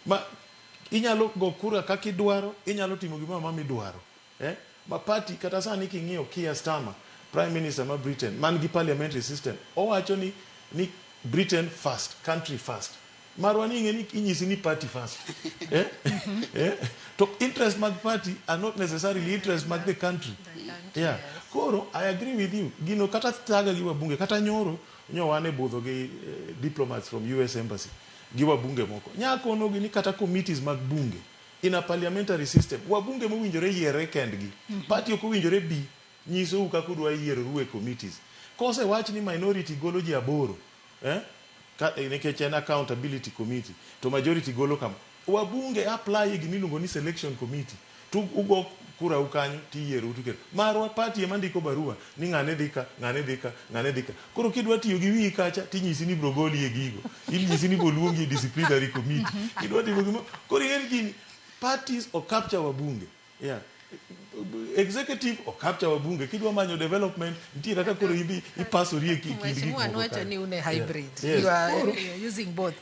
Ma inyalo go kura kaka idwaro, inyalo timo gimoro amora midwaro. Eh? Ma party kata sani king'iyo Keir Starmer, Prime Minister ma Britain, man gi parliamentary system, owacho ni Britain first, country first. Marwa ni ing'e ni inyisi ni party first. Eh? Eh? To interest mag party are not necessarily interest mag the country. Yeah. Koro, I agree with you. Gino kata thaga gi wabunge, kata nyoro, nyo wan e budho gi diplomats from US Embassy, gi wabunge moko. Nyakono gi ni kata committees mag bunge, in a parliamentary system, wabunge mowinjore yiere kendgi. Party ok owinjore bi nyisou kaka udwa yieroru e committees. Kosewach ni minority golo ji aboro, eh? Ka, nikech en accountability committee, to majority golo kama. Wabunge apply e gimiluongo ni selection committee. To ugo kura u kanyo tiyierou tiketo. Marwa party ema ndiko barua ni ng'ane dhi ka, ng'ane dhi ka, ng'ane dhi ka. Koro kidwa tiyo gi wiyi kacha tinyisi ni bro goli e gigo. Inyisi ni boluongi e disciplinary committee. Kidwa timo gimo. Koro ing'e ni gini parties ok capture wabunge. Yeah. Executive ok capture wabunge. Kidwa manyo development nitie kaka koro ibi ipasori e kind gik Mheshimiwa moko nowacho kanyo. ni un e hybrid. Yes. You are using both.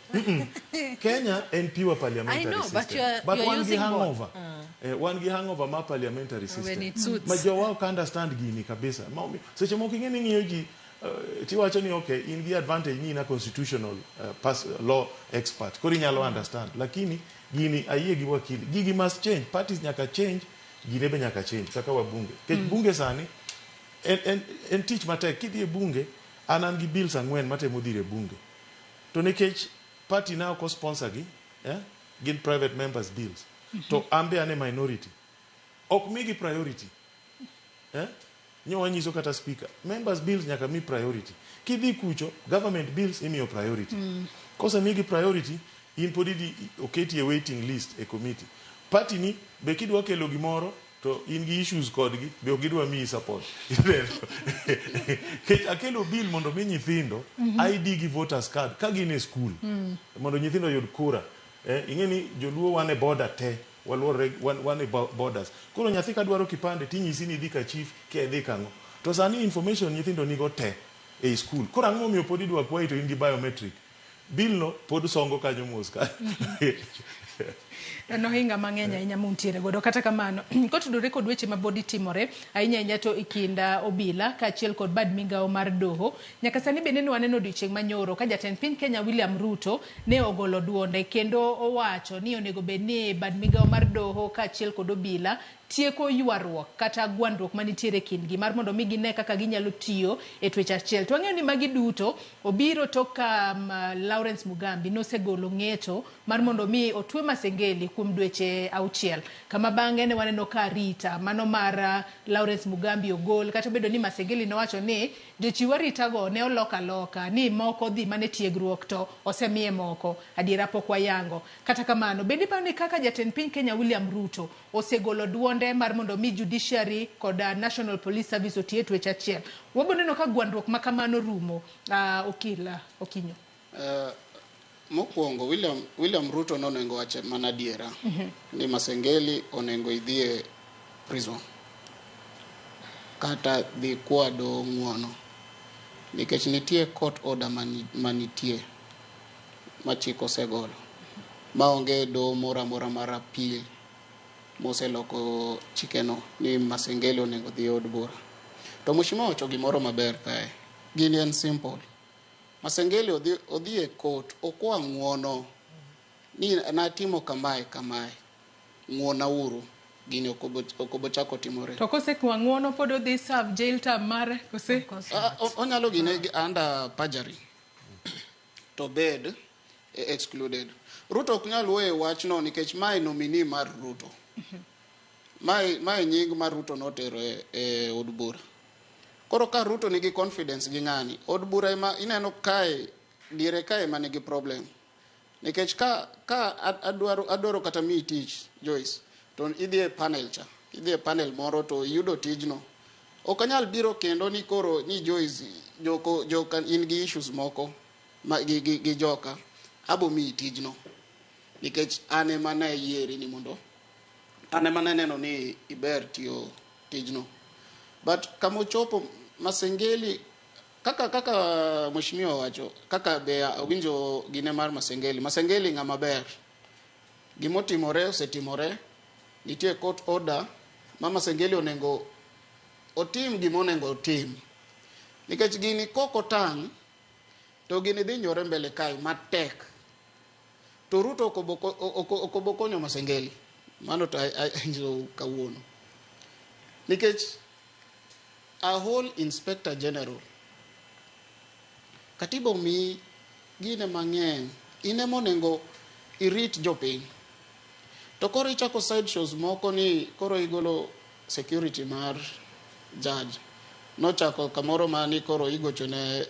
Kenya en pure parliamentary I know, system. but you but are wan gi using both. hangover. Eh, wan gi hangover mar parliamentary system. When it suits. Ma jowa ok understand gini kabisa. Ma seche moko ing'e ni ing'iyo ji tiwacho ni okay, in gi advantage ni in a constitutional law expert. Koro inyalo understand. Lakini gini ayie gi wakili. Gigi must change. Parties nyaka change, gine be nyaka change kaka wabunge. Nikech bunge sani en tich matek. Kidhi e bunge, an gi bills ang'wen matemo dhiro e bunge. To nikech party na ok osponsor gi, eh? Gin private members bills. To an be an e minority. Ok migi priority. Eh? Nyo wanyiso kata speaker. Members bills nyaka mi priority. Kidhi kucho, government bills imiyo priority. Kosemigi priority, in pod idhi oketi e waiting list e committee. Party ni be kidwa kelo gimoro to in gi issues kodgi be ok gidwa miyi support. Nikech akelo bill mondo mi nyithindo ID gi voters card ka gin e school. Mondo nyithindo oyud kura. Eh, ing'e ni joluo wan e border te waluorre wan e borders. Koro nyathi ka dwaro kipande tinyisi ni idhi ka chief kia idhi kang'o. To sani information nyithindo nigo te ei school. Koro ang'o momiyo pod idwa kwayi to in gi biometric? Bill no pod songo kanyo mos ka. En ohinga mang'eny ahinya muntiere godo. Kata kamano, kotudore kod weche ma pod timore ahinya ahinya to e kind obila kaachiel kod bad migawo mar doho. Nyaka sani bende ne waneno odiochieng' manyoro ka jatend piny Kenya William Ruto ne ogolo duonde kendo owacho ni onego bed ni bad migawo mar doho kaachiel kod obila tieko ywaruok kata gwandruok manitiere e kindgi mar mondo mi gine kaka ginyalo tiyo e twech achiel. To wang'eyo ni magi duto obiro tok ka Lawrence Mugambi nosegolo ng'eto mar mondo mi otwe Masengeli kuom dweche 6, kama bang'e ne waneno ka arita mano mar Lawrence Mugambi ogol, kata obedo ni Masengeli nowacho ni jochiw aritago ne olok aloka ni moko dhi mane tiegruok to osemiye moko, adiera pok wayango. Kata kamano, bende iparo ni kaka jatend piny Kenya William Ruto osegolo duonde mar mondo mi judiciary kod National Police Service otiye e twech achiel, wabiro neno ka gwandruok ma kamano rumo? Okil Okinyo. Mokwongo William Ruto nonego wach mana adiera ni Masengeli onego idhi e prison kata dhi kwado ng'uono nikech nitie court order manitie ma chik osegolo maonge doho moro amora mar appeal moseloko chikeno ni Masengeli onego dhi e od bura. To mheshimiwa owacho gimoro maber kae. Gini en simple. Masengeli odhi e court okwa ng'uono ni natimo kamae kamae, ng'uona uru. Gini ok obo chako timore. To kosekwa ng'uono pod odhi serve jail term mare kose? Onyalo gine under perjury to bed excluded. Ruto ok nyal wuoyo e wachno nikech mae nominee mar Ruto. Mae nying mar Ruto notero e od bura. Koro ka Ruto nigi confidence gi ng'ani, od bura ema ineno kae, diere kae ema nigi problem. Nikech ka adwaro kata miyi tich, Joyce, to idhi e panel cha. Idhi e panel moro to iyudo tijno. Ok anyal biro kendo ni koro ni Joyce, joka in gi issues moko ma, gi joka, abo miyi tijno. Nikech an ema ne ayieri ni mondo, an ema ne neno ni iber tiyo tijno. But kama ochopo Masengeli Kaka mheshimiwa wacho, kaka be awinjo gine mar Masengeli. Masengeli ng'ama ber. Gimotimore osetimore. Nitie court order ma Masengeli onego otim gima onego otim. Nikech gini kok otang' to gini dhi nyore mbele kae matek. To Ruto ok obo konyo Masengeli. Mano to anyiso kawuono. Nikech a whole inspector general, katiba omiyi gine mang'eny, in ema onego irit jopiny. To koro ichako side shows moko ni koro igolo security mar judge. Nochako kamoro ma ni koro igocho ne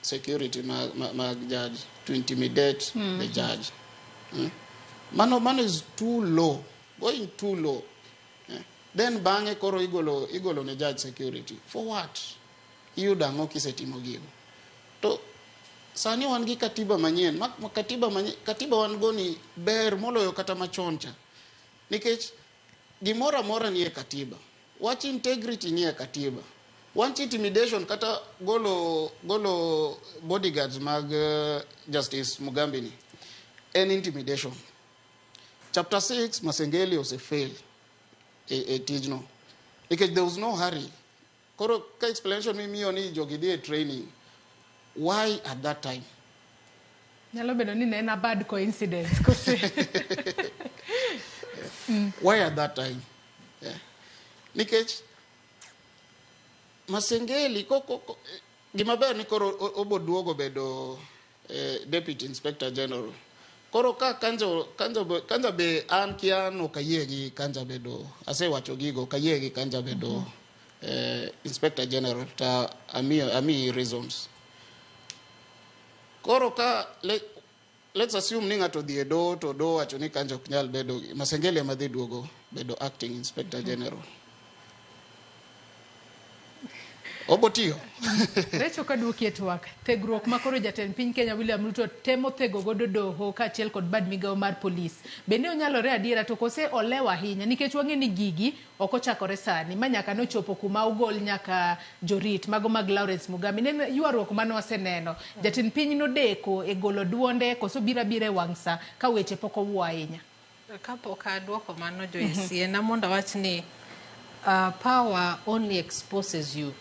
security mag judge to intimidate the judge. Mano is too low, going too low. Yeah. Then bang'e koro igolo ne judge security. For what? Iyudo ang'o kisetimo gigo? To sani wan gi katiba manyien. Katiba wan go ni ber moloyo kata machon cha. Nikech gimoro amora nie katiba. Wach integrity nie katiba. Wach intimidation kata golo bodyguards mag Justice Mugambi ni en intimidation. Chapter 6 Masengeli osefail e tijno. Nikech there was no hurry. Koro ka explanation mimiyo ni jogi dhi e training, why at that time? Nyalo bedo ni ne en a bad coincidence. Kose. Why at that time? Yeah. Nikech Masengeli gima ber ni koro obo duogo bedo Deputy Inspector General. Koro ka Kanja be an kian ok ayie gi Kanja bedo, asewacho gigo, ok ayie gi Kanja bedo Inspector General, ta amiyi reasons. Koro ka let's assume ni ng'ato odhi e doho to doho wacho ni Kanja ok nyal bedo, Masengeli ema dhi duogo bedo acting Inspector General. Obo tiyo. Recho ka duoki e twak, thegruok ma koro jatend piny Kenya William Ruto temo thego godo doho kaachiel kod bad migawo mar polis. Bende onyalore adiera to kose olewo ahinya nikech wang'e ni gigi ok ochakore sani ma nyaka nochopo kuma ogol nyaka jorit mago mag Lawrence Mugambi. Ne en ywaruok mane waseneno. Jatend piny nodeko e golo duonde koso biro abira e wang' sa ka weche pok owuo ahinya. Kapok aduoko mano Joyce, yiena mondo awach ni power only exposes you.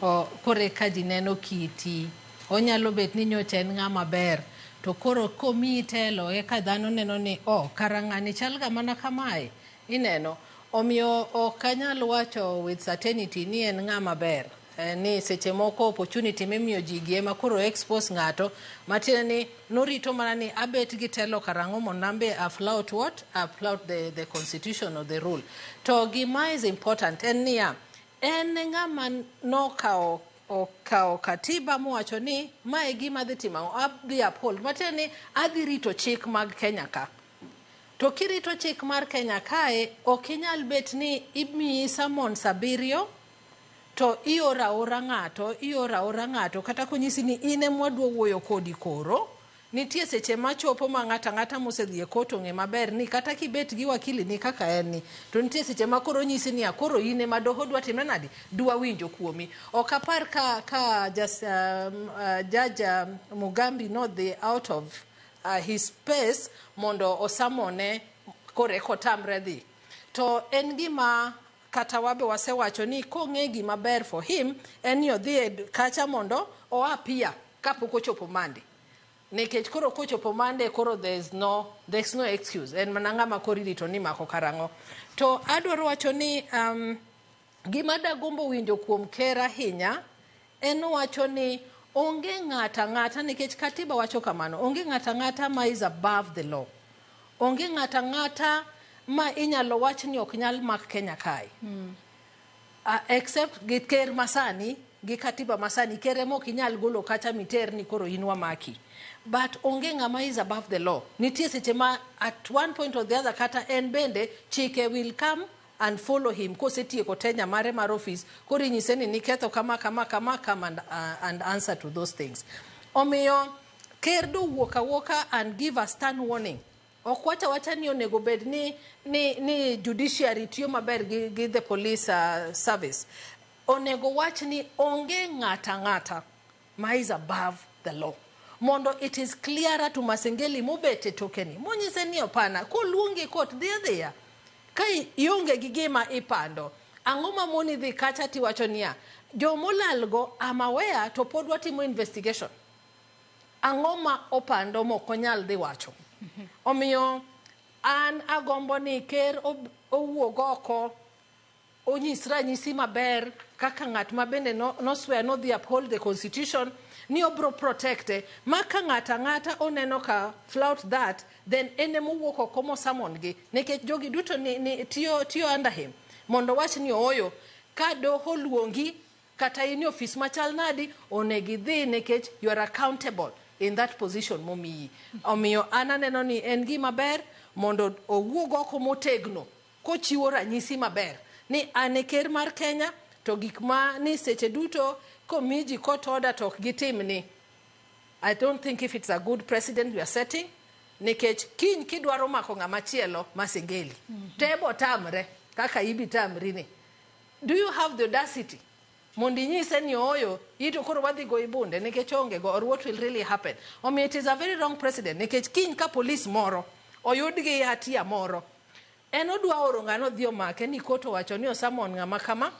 Koro eka ji neno kiti. Onyalo bet ni nyocha en ng'ama ber, to koro komiyi telo eka dhano neno ni oh, kara ng'ani chal ga mana kamae. Ineno. Omiyo ok anyal wacho with certainty ni en ng'ama ber. Ni seche moko opportunity mimiyo ji gi ema koro expose ng'ato, matiende ni norito mana ni abet gi telo karang'o mondo an be aflout what? Aflout the constitution or the rule. To gima is important en niya, en ng'ama nokawo okawo katiba mowacho ni mae gima adhi timo, adhi uphold, matiende ni adhi rito chik mag Kenya ka. To kirito chik mar Kenya kae, ok inyal bet ni imiyi summons 7 to ioro aora ng'ato, ioro aora ng'ato, kata konyisi ni in ema wadwa wuoyo kodi koro. Nitie seche machopo ma ng'ato ang'ata mosedhi e court ong'e maber ni kata kibet gi wakili ni kaka en ni, to nitie seche ma koro nyisi ni koro in ema doho dwa timre nadi, dwa winjo kuomi. Ok apar ka Judge Mugambi nodhi out of his space mondo osamone koro eka otamre dhi. To en gima kata wabe wasewacho ni kong'e gima ber for him en ni odhi e kacha mondo o appear kapok ochopo Monday. Nikech koro kochopo Monday koro there is no excuse. En mana ng'ama koro irito ni mako karang'o. To adwaro wacho ni gima dagombo winjo kuom ker ahinya en wacho ni onge ng'ata ang'ata, nikech katiba wacho kamano, onge ng'ata ang'ata ma is above the law. Onge ng'ata ang'ata ma inyalo wach ni ok nyal mak Kenya kae. Except gi ker masani, gi katiba masani, ker ema ok inyal golo kacha miter ni koro in wamaki. But onge ng'ama is above the law. Nitie seche ma at one point or the other kata en bende chike will come and follow him kosetieko tenure mare mar office, koro inyise ni niketho kama kama kama, come and answer to those things. Omiyo ker do wuok awuoka and give a stern warning. Ok wach awacha ni onego bed ni judiciary tiyo maber gi the police service. Onego wach ni onge ng'ata ang'ata ma is above the law. Mondo it is clearer to Masengeli mobet e tokeni. Monyise ni opana, koluongi e court, dhi adhiya. Ka ionge gi gima ipando, ang'o mamoni dhi kacha tiwacho niya, jomolalgo am aware to pod watimo investigation. Ang'o ma opando mok onyal dhi wacho? Omiyo an agombo ni ker owuog oko onyis ranyisi maber kaka ng'at ma bende no swear nodhi uphold the constitution ni obro protecte ma ka ng'ato ang'ata oneno ka flout that, then en emowuok oko mosummon gi nikech jogi duto ni tiyo under him mondo wach ni ooyo ka doho luongi kata in e ofis machal nadi onego idhi nikech you are accountable in that position momiyi. Omiyo an aneno ni en gima ber mondo owuog oko motegno kochiwo ranyisi maber ni an e ker mar Kenya to gik ma ni seche duto komi ji court order to ok gitim ni I don't think if it's a good precedent we are setting, nikech kiny kidwaro mako ng'ama chielo Masengeli tebo tamre kaka ibi tamri ni, do you have the audacity mondo inyise ni ooyo ito koro wadhi goyi bunde nikech onge go, or what will really happen? Omiyo it is a very wrong precedent nikech kiny ka police moro oyud gi hatia moro, en odwa oro ng'ano dhi omake ni court owacho ni osummon ng'ama kama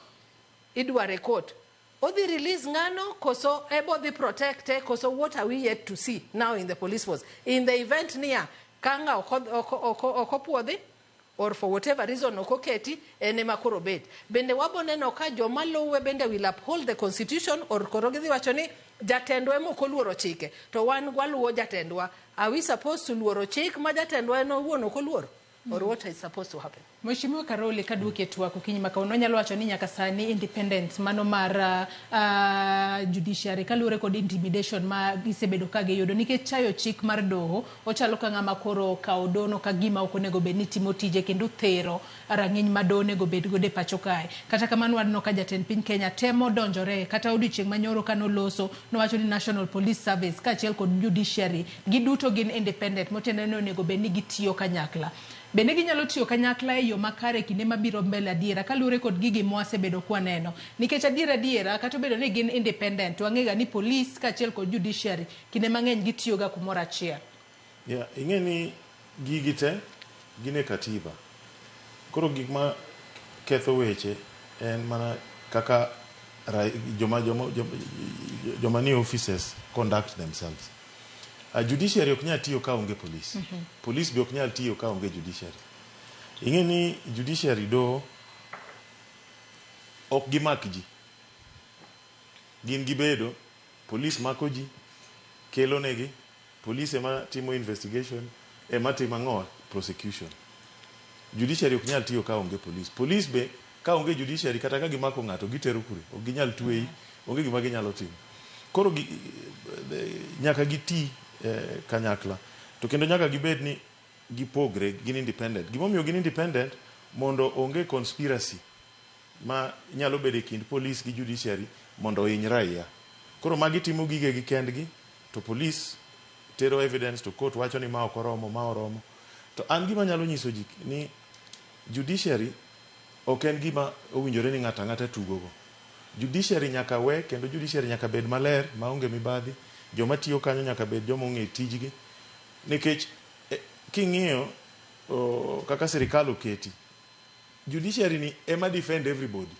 idware court, odhi release ng'ano koso ebo dhi protecte koso? What are we yet to see now in the police force in the event niya kanga ok opuodhi or for whatever reason ok oketi en ema koro bet bende wabo neno ka joma luwe bende will uphold the constitution or koro gidhi wacho ni jatendwa ema ok oluoro chike to wan waluwo jatendwa? Are we supposed to luoro chik ma jatendwa en owuon ok oluoro, or what is supposed to happen? Mheshimiwa Karoli, kaduoki e twak okinyi ma kawuono, wanyalo wacho ni nyaka sani independence mano mar judiciary kaluwore kod intimidation ma gisebedo ka giyudo nikech chayo chik mar doho, ochalo ka ng'ama koro okawo dono ka gima ok onego bed ni timo tije kendo thero rang'iny ma doho onego bed godo e pacho kae. Kata kamano, waneno ka jatend piny Kenya temo donjore. Kata odiochieng' manyoro kanoloso nowacho ni National Police Service kaachiel kod judiciary giduto gin independent, motiende ni onego bed ni gitiyo kanyakla. Bende ginyalo tiyo kanyakla e yo makare kinde mabiro mbele adiera kaluwore kod gigi mwasebedo kwaneno? Nikech adiera adiera, kata obedo ni gin independent, wang'e ni police kaachiel kod judiciary kinde mang'eny gitiyoga kumoro achiel. Yeah, ing'e ni gigi te gin e katiba. Koro gik ma ketho weche en mana kaka joma nie offices conduct themselves. Judiciary ok nyal tiyo ka onge police. Police be ok nyal tiyo ka onge judiciary. Ing'e ni judiciary do ok gimak ji. Gin gibedo, police mako ji, kelo negi, police ema timo investigation, ema timo ang'o? Prosecution. Judiciary ok nyal tiyo ka onge police. Police be ka onge judiciary, kata ka gimako ng'ato gitero kure? Ok ginyal tweyi, onge gima ginyalo timo. Koro nyaka giti kanyakla. To kendo nyaka gibed ni gipogre, gin independent. Gimomiyo gin independent, mondo onge conspiracy ma nyalo bedo e kind police gi judiciary mondo ohiny raia. Koro magi timo gigegi kendgi, to police tero evidence to court wacho ni ma ok oromo, ma oromo. To an gima nyalo nyiso ji ni judiciary ok en gima owinjore ni ng'ato ang'ata tugogo. Judiciary nyaka we kendo judiciary nyaka bed maler maonge mibadhi. Joma tiyo kanyo nyaka bed joma ong'e tijgi. Nikech king'iyo kaka sirikal oketi, judiciary ni ema defend everybody.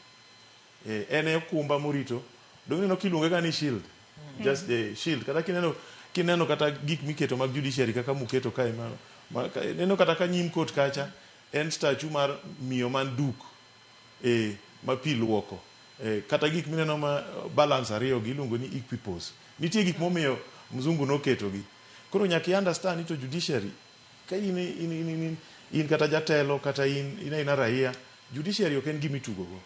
En e okumba morito. Dong ineno kiluonge ga ni shield. Just a shield. Kata kineno kata gik miketo mag judiciary kaka muketo kae ma ineno kata ka nyim court kacha en statue mar miyo man duk ma pi luoko. Kata gik mineno ma balance ariyo gi iluongo ni equipoise. Nitie gik momiyo mzungu noketo gi. Koro nyaka i understand ni to judiciary ka in kata jatelo kata in aina raia, judiciary ok en gima itugo go.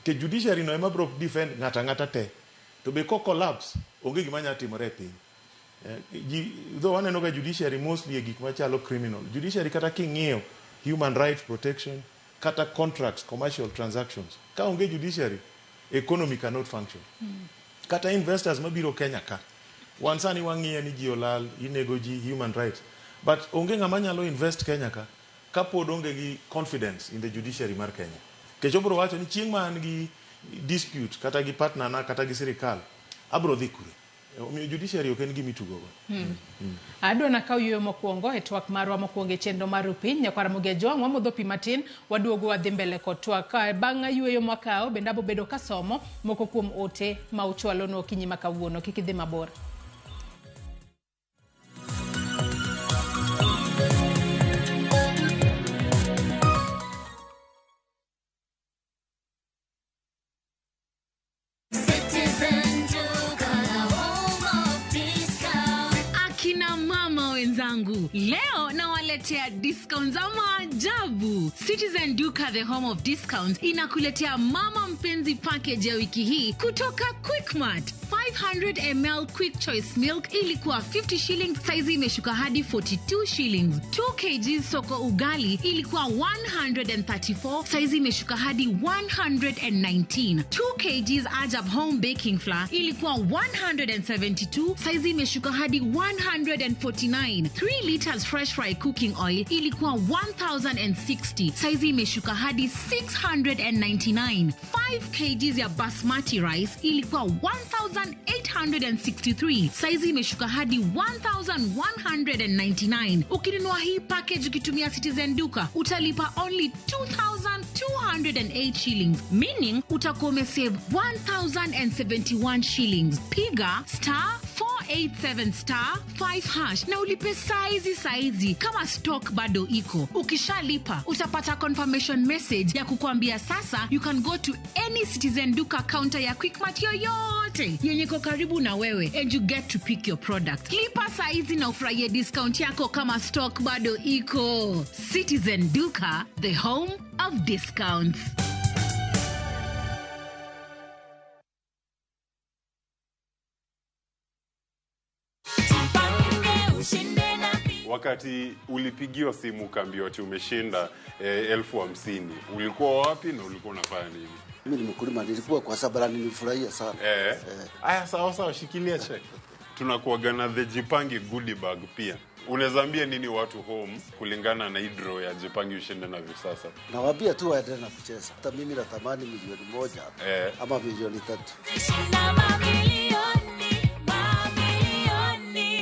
Nikech judiciary no ema biro defend ng'ato ang'ata te. To be ko collapse, onge gima nyalo timore e piny. Though waneno ga judiciary mostly e gik machalo criminal. Judiciary kata king'iyo human rights protection, kata contracts, commercial transactions. Ka onge judiciary, economy cannot function. Kata investors mabiro Kenya ka. Wan sani wang'iye ni ji olal, inego ji, human rights. But onge ng'ama nyalo invest Kenya ka, kapod onge gi confidence in the judiciary mar Kenya. Nikech obiro wacho ni chieng' ma an gi dispute kata gi partner na kata gi sirikal, abiro dhi kure. Omiyo judiciary ok en gima itugogo. Adwa nakaw yueyo mokwongo e twak marwa mokwongo e chenro mar Rupiny. Nyakwar Ramogi Ajwang' wamodho pi matin, waduogo wadhi mbele kod twak. Bang' yueyo mwakawo bende abo bedo kasomo moko kuom ote ma uchwalonwa okinyi ma kawuono. Kik idhi mabor. Citizen Duka, the home of discount. Akina mama wenzangu, leo nawaletea discount za maajabu. Citizen Duka, the home of discounts, inakuletea mama mpenzi package ya wiki hii kutoka Quickmart. 500 ml Quick Choice Milk ilikuwa 50 shillings, saizi imeshuka hadi 42 shillings. 2 kg soko ugali ilikuwa 134, saizi imeshuka hadi 119. 2 kg Ajab Home Baking Flour ilikuwa 172, saizi imeshuka hadi 149. 3 liters fresh fry cooking oil ilikuwa 1060, saizi imeshuka hadi 699. 5 kg ya basmati rice ilikuwa 1863, saizi imeshuka hadi 1199. Ukinunua hii package ukitumia Citizen Duka utalipa only 2208 shillings, meaning utakuwa umesave 1071 shillings. Piga star 487 star 5 hash na ulipe saizi saizi kama stock bado iko. Ukishalipa utapata confirmation message ya kukuambia sasa you can go to any Citizen Duka counter ya Quickmart yoyote yenye iko karibu na wewe and you get to pick your product. Lipa saizi na ufurahie discount yako kama stock bado iko. Citizen Duka, the home of discounts. Jipange ushinde na Wakati ulipigiwa simu ukaambiwa ati umeshinda 50,000, ulikuwa wapi na ulikuwa unafanya nini? Mimi ni mkulima, nilikuwa kwa sababu nilifurahia sana. Aya, sawa sawa, shikilia check. Tunakuaga na the Jipange goodie bag pia. Unaweza ambia nini watu home kulingana na hii draw ya Jipange ushinde na Viusasa? Nawaambia tu waendelee na kucheza. Hata mimi natamani 1,000,000 ama 3,000,000. Shinda mamilioni, mamilioni.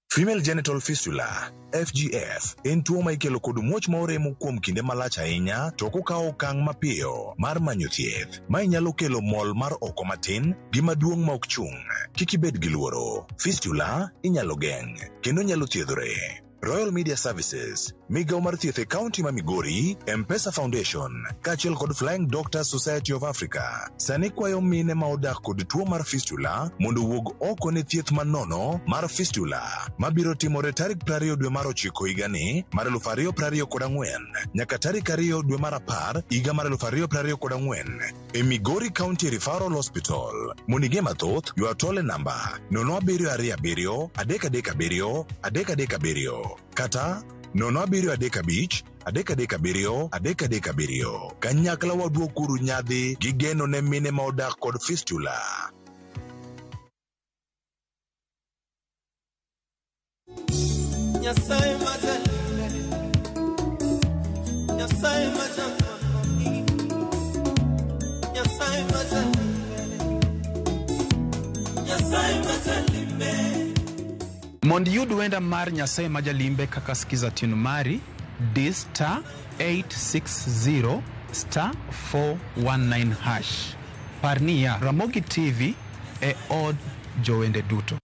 Female genital fistula FGF en tuo ma ikelo kod muoch ma oremo kuom kinde malach ahinya to ok okawo okang' mapiyo mar manyo thieth. Mae nyalo kelo mol mar oko matin gi maduong' ma ok chung'. Kik ibed gi luoro. Fistula inyalo geng' kendo nyalo thiedhore. Royal Media Services, migawo mar thieth e kaunti ma Migori, M-Pesa Foundation, kaachiel kod Flying Doctors Society of Africa, sani kwayo mine ma odak kod tuo mar fistula mondo owuog oko ne thieth manono mar fistula mabiro timore tarik 20 dwe mar 9 higani mar 2024 nyaka tarik 2 dwe mar 10 higa mar 2024 e Migori County Referral Hospital. Mondo ing'e mathoth, ywa tol e namba 0727 337 337 kata 0735 337 337. Kanyakla waduokuru nyadhi gi geno ne mine ma odak kod fistula. Nyasaye majalimbe, Nyasaye majakwani, Nyasaye majalimbe, Nyasaye majalimbe. Mondo iyud wenda mar Nyasaye ma jalimbe kaka skiza tune mari, di star 860 star 419 hash. Par niya, Ramogi TV e od jowende duto.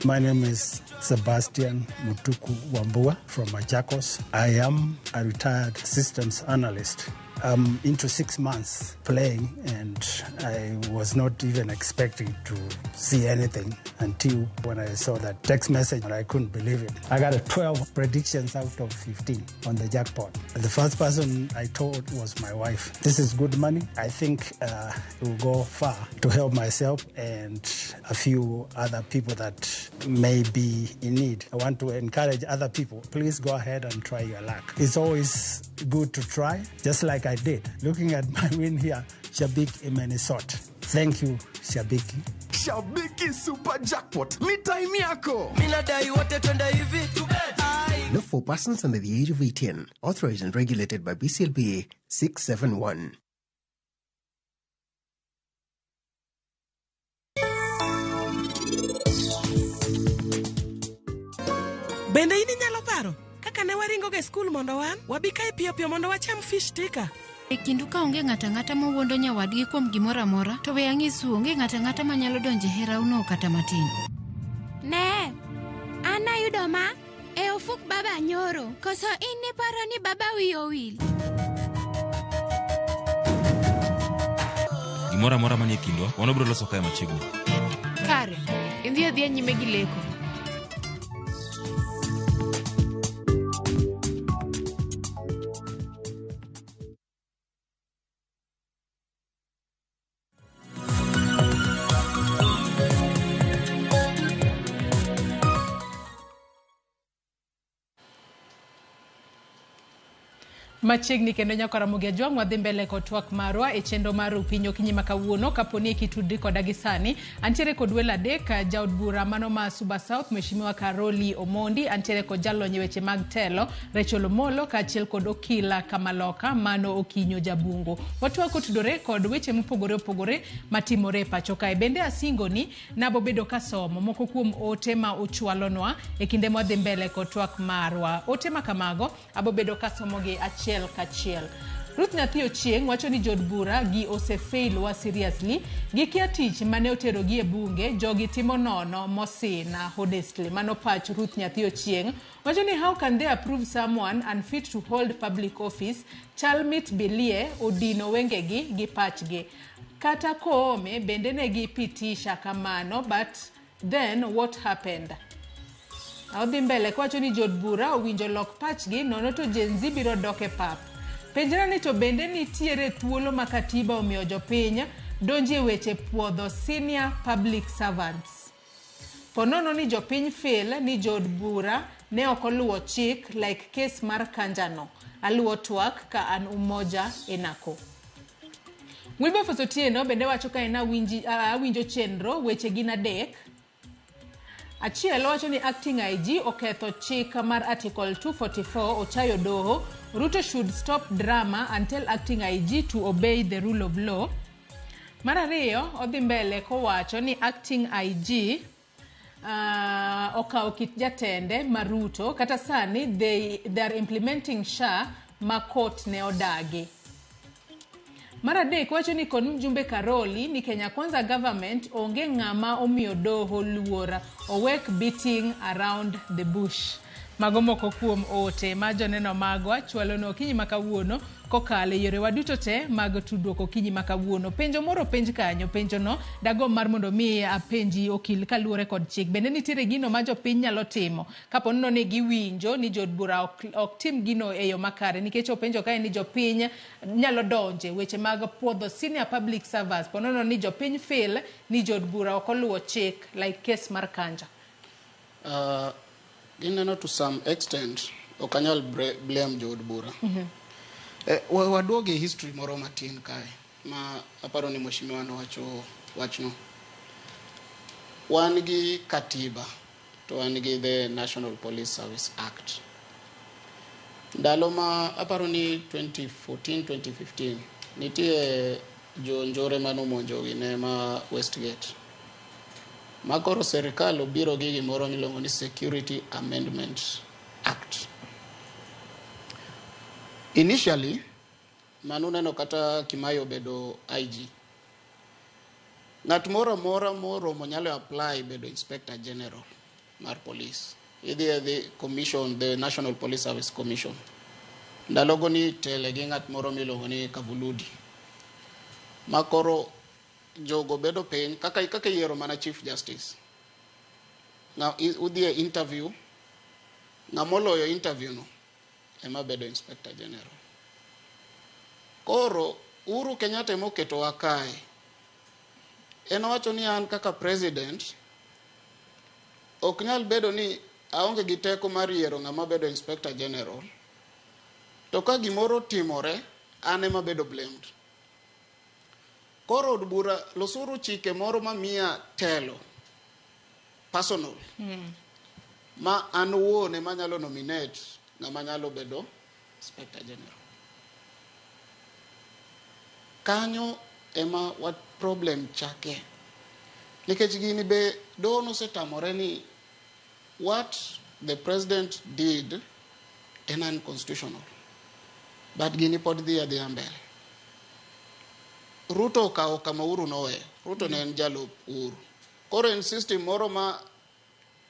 My name is Sebastian Mutuku Wambua from Machakos. I am a retired systems analyst. I'm into 6 months playing, and I was not even expecting to see anything until when I saw that text message, and I couldn't believe it. I got a 12 predictions out of 15 on the jackpot. The first person I told was my wife. This is good money. I think it will go far to help myself and a few other people that may be in need. I want to encourage other people. Please go ahead and try your luck. It's always good to try, just like I did. Looking at my win here, Shabik Imenisot. Thank you, Shabiki. Shabiki Super Jackpot ni time yako. Mimi nadai wote twende hivi. Not for persons under the age of 18. Authorized and regulated by BCLBA 671. Bende in inyalo paro kaka ne waringoga e skul mondo wan wabi kae piyo piyo mondo wacham fish tikka? E kindu ka onge ng'ato ang'ata mowuondo nyawadgi kuom gimoro amora, to we ang'isu onge ng'ato ang'ata manyalo donjo e herauno kata matin. Ne, an ayudo ma e ofuk baba nyoro. Koso in niparo ni baba wiyi owil? Gimoro amora manie kindwa, wan wabiro loso kae machiegni. Kare, idhi adhiya nyime gi leko. Machiegni kendo nyaka Ramogi Ajwang' wadhi mbele kod twak marwa e chenro mar Upinyo okinyi ma kawuono. Kapo ni kitudri koda gi sani, antiere kod welo adek: jaod bura mano ma Suba South Mheshimiwa Karoli Omondi, antiere kod jalony e weche mag telo Rachel Omolo, kaachiel kod okila Kamaloka mano Okinyo Jabungo. Watwak otudore kod weche mopogore opogore matimore e pacho kae. Bende asingo ni nabobedo kasomo moko kuom ote ma uchwalonwa e kinde mwadhi mbele kod twak marwa. Ote ma kamago abobedo kasomogi achiel kachiel. Ruth Nyathi Ochieng' wacho ni jood bura gi osefail wa seriously. Gikia tich mane oterogi e bunge, jogi timo nono mosina honestly. Mano pach Ruth Nyathi Ochieng'. Wacho ni how can they approve someone unfit to hold public office? Chal mit bilie odino wengegi gi pachgi. Kata Koome bende ne gipitisha kamano, but then what happened? Odhi mbele kowacho ni jood bura owinjo lok pachgi nono to Gen Z biro dok e pap. Penjra ni to bende nitiere thuolo ma katiba omiyo jopiny donjo e weche puodho senior public servants. Ponono ni jopiny feel ni jood bura ne ok oluwo chik like case mar Kanjano. Aluwo twak ka an Umoja Enako. Wilberforce Otieno bende wacho ka en awinjo chenro weche gin adek. Achiel wacho ni acting IG oketho chik mar Article 244 ochayo doho. Ruto should stop drama and tell acting IG to obey the rule of law. Mar ariyo odhi mbele kowacho ni acting IG okawo kit jatende ma Ruto kata sani they are implementing SHA ma court ne odagi. Mar adek wacho ni kod mjumbe Karoli ni Kenya Kwanza government onge ng'ama omiyo doho luor, owek beating around the bush. Mago moko kuom ote ma joneno magwa chwalo okinyi ma kawuono kokalo e yorewa duto te mag tudruok okinyi ma kawuono. Penjo moro penj kanyo, penjono dagomb mar mondo mi apenji okil kaluwore kod chik. Bende nitiere gino ma jopiny nyalo timo kapo ni giwinjo ni jood bura ok tim gino e yo makare, nikech openjo kae ni jopiny nyalo donje weche mag puodho senior public servants po nono ni jopiny feel ni jood bura ok oluwo chik like case mar Kanja. Gineno to some extent ok anyal blame jood bura. Waduogo e history moro matin kae ma aparo ni mheshimiwa nowacho wachno. Wan gi katiba to wan gi the National Police Service Act. Ndalo ma aparo ni 2014 2015 nitie jonjore manomonjo gine ma Westgate. Ma koro serikal obiro gi gimoro miluongo ni Security Amendment Act. Initially, mano neno kata Kimai obedo IG. Ng'at moro amora moromo nyalo apply bedo Inspector General mar police. Idhi e the commission, the National Police Service Commission. Ndalogo ni tele gi ng'at moro miluongo ni Kavuludi. Ma koro jogo bedo piny kaka yiero mana Chief Justice. Ng'a udhi e interview, ng'ama oloyo interview no ema bedo Inspector General. Koro Uhuru Kenyatta ema oketowa kae. En owacho ni an kaka president ok nyal bedo ni aonge gi teko mar yiero ng'ama bedo Inspector General. To ka gimoro timore, an ema bedo blamed. Koro od bura losuru chike moro mamiya telo personal. Ma an wuon ema anyalo nominate ng'ama nyalo bedo Inspector General. Kanyo ema wa problem chake. Nikech gini be doho nosetamore ni what the president did en unconstitutional. But gini pod dhi adhiya mbele. Ruto okawo kama Uhuru noweyo. Ruto ne en jalup Uhuru. Koro en system moro ma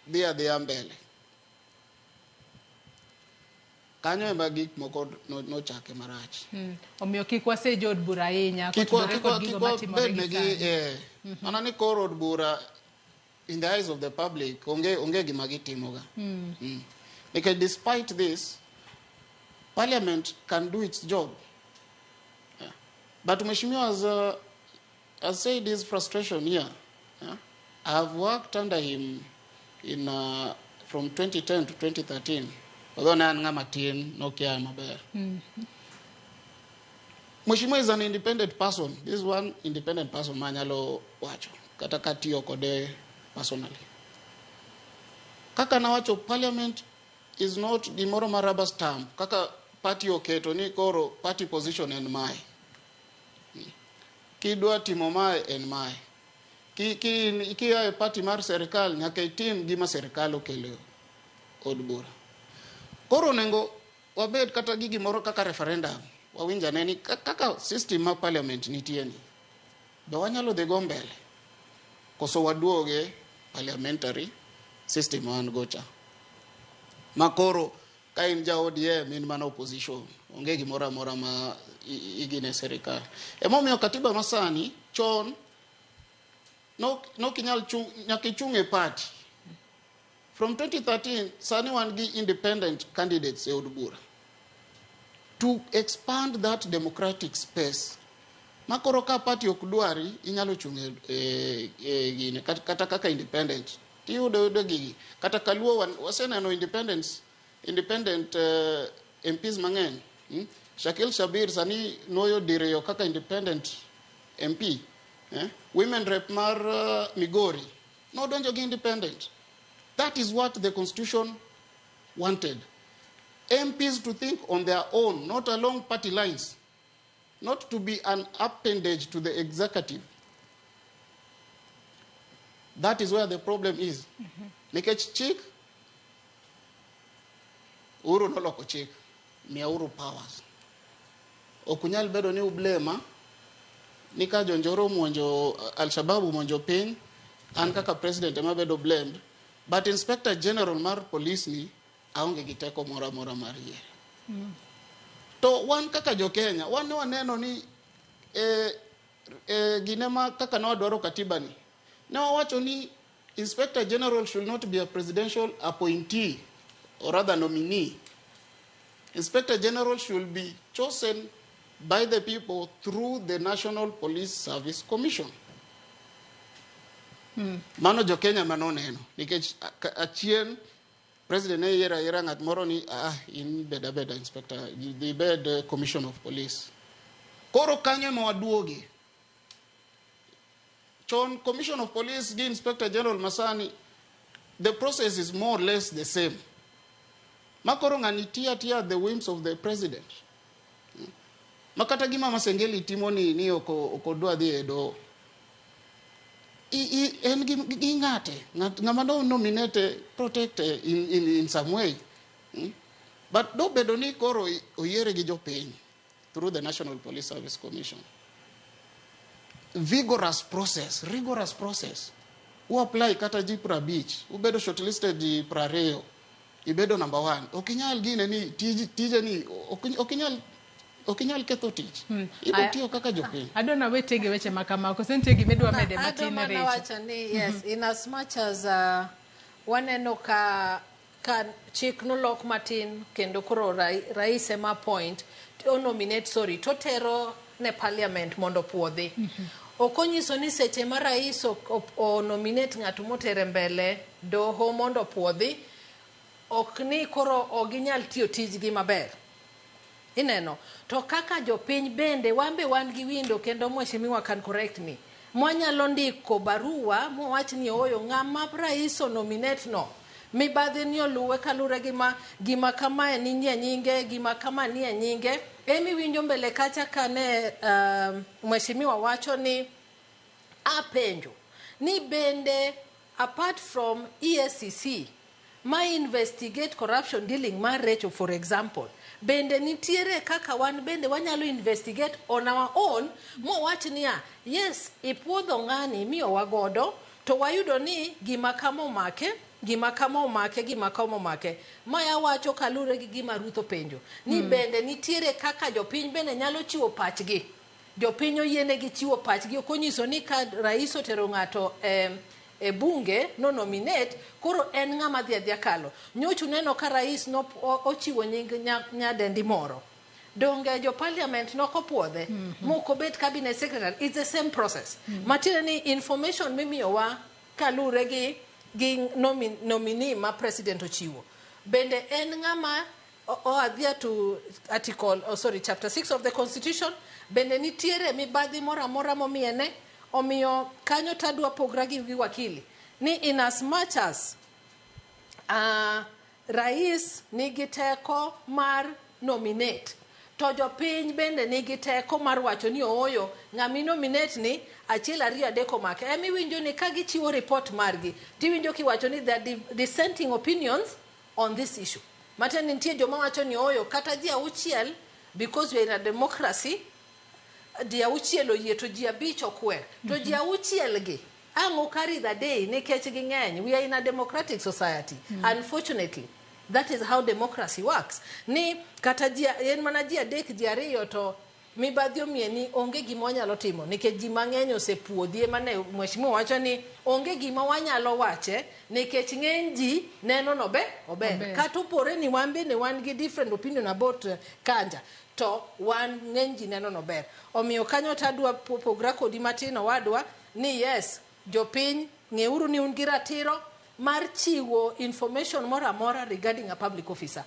dhi adhiya mbele. Kanyo ema gik moko nochake marach. Omiyo kik wasej od bura ahinya kotudore kod gigo matimore gi bednegi sani. Mana ni koro od bura in the eyes of the public onge gima gitimoga. Nikech despite this, parliament can do its job. Yeah. But Mheshimiwa has said his frustration here. Yeah. I have worked under him in from 2010 to 2013. Although ne an ng'ama tin, nokia maber. Mheshimiwa is an independent person. This is one independent person manyalo wacho. Kata katiyo kode personally. Kaka nawacho, parliament is not gimoro ma rubber stamp. Kaka party oketo ni koro party position en mae. Kidwa timo mae en mae. Ki kia e party mar serikal nyaka itim gima serikal okelo od bura. Koro onego wabed kata gi gimoro kaka referendum. Wawinj ane ni kaka system mar parliament nitie ni. Be wanyalo dhi go mbele? Koso waduoge parliamentary system wan go cha. Ma koro ka in ja ODM in mana opposition. Onge gimoro amora ma igine serikal. Emomiyo katiba masani chon nok inyal chung, nyaka ichung e party. From 2013 sani wan gi independent candidates e od bura. To expand that democratic space. Ma koro ka party ok dwari, inyalo chung' e gine, kata kaka independent. Tiyudo yudo gigi. Kata kaluo waseneno independent MPs mang'eny. Shakil Shabir sani nuoyo diriyo kaka independent MP. Eh? Women rep mar Migori nodonjo gi independent. That is what the constitution wanted. MPs to think on their own, not along party lines, not to be an appendage to the executive. That is where the problem is. Nikech chik, Uhuru noloko chik, miyauru powers. Ok unyal bedo ni ublema ni ka jonjoro omonjo Al-Shabaab omonjo piny, an kaka president ema bedo blamed, but Inspector General mar police ni aonge gi teko moro amora mar yiere. To wan kaka jo Kenya, wan ne waneno ni gine ma kaka ne wadwaro katiba ni, ne wawacho ni Inspector General should not be a presidential appointee or rather nominee. Inspector General should be chosen by the people through the National Police Service Commission. Mano jo Kenya manoneno nikech achien president ne yiero ayiera ng'at moro ni in bed abeda inspector, dhi bed commission of police. Koro kanyo ema waduoge. Chon commission of police gi inspector general masani, the process is more or less the same. Makoro ng'ani tiyo atiya at the whims of the president. Makata gima Masengeli timo ni ok odwa dhi e doho. En gi ng'ate, ng'ama no nominate, protect in some way. But dobedo ni koro oyiere gi jopiny through the National Police Service Commission. Vigorous process, rigorous process. U apply kata ji 50, ubedo shortlisted ji 20, ibedo number 1. Ok inyal gine ni tije ni ok inyal ketho tich. Ibo tiyo kaka jopiny. Adwa na wetege weche ma kama, koso nitie gima idwa mede matin, Adwa mana Rachel? wacho ni yes, in as much as waneno ka chik nolok matin kendo koro rais ema appoint, o nominate, sorry, totero ne parliament mondo puodhi. Ok onyiso ni seche ma rais o nominate ng'ato motere mbele doho mondo puodhi, ok ni koro ok ginyal tiyo tijgi maber. Ineno, to kaka jopiny bende wan be wan gi window, kendo mheshimiwa can correct me, mwanyalo ndiko barua mwawach ni oyo ng'ama rais o nominate no Mibadhi ni oluwe kalure gi ma gima kamae nie nyinge, gima kama nie nyinge. Emi winjo mbele kacha kane mheshimiwa wacho ni apenjo ni bende apart from EACC ma investigate corruption dealing mar Recho, for example, bende nitiere kaka wan bende wanyalo investigate on our own, mowach niya, yes, ipuodho ng'ani miyowa godo to wayudo ni gima kama omake, gima kama omake, gima kama omake. Maya wacho kalure gi gima Ruth openjo ni bende nitiere kaka jopiny bende nyalo chiwo pachgi. Jopiny oyienegi chiwo pachgi, ok onyiso ni ka rais otero ng'ato e bunge no nominate, koro en ng'ama dhi adhiya kalo. Nyocha uneno ka rais no ochiwo nying nyadendi moro, donge jo parliament nokopuodhe mokobet cabinet secretary? It's the same process. Matiende ni information mimiyowa kalure gi nominee ma president ochiwo, bende en ng'ama o adhere to article, oh, sorry, chapter 6 of the constitution? Bende nitiere mibadhi moro amora momiyene? Omiyo kanyo tadwa pogra gi wakili ni in as much as rais nigi teko mar nominate, to jopiny bende nigi teko mar wacho ni ooyo, ng'ami nominate ni achiel ariyo adek omake. Emiwinjo ni ka gichiwo report margi, tiwinjo kiwacho ni there are dissenting opinions on this issue. Matiende nitie joma wacho ni ooyo, kata ji 6, because we are in a democracy, ji 6 oyie to ji 5 okwer, to ji 6 gi ang' ok carry the day nikech ging'eny. We are in a democratic society. Unfortunately, that is how democracy works, ni kata ji en mana ji 3, ji 2, to mibadhi omiye ni onge gima wanyalo timo nikech ji mang'eny osepuodhi. Ema ne mheshimiwa wacho ni onge gima wanyalo wache nikech ng'eny ji neno no be ober. Ober. Kata opore ni wan bende wan gi different opinion about Kanja, to wan ng'eny ji neno no ber. Omiyo kanyo tadwa pogra kodi matin, owadwa, ni yes, jopiny ng'euru ni un gi ratiro mar chiwo information moro amora regarding a public officer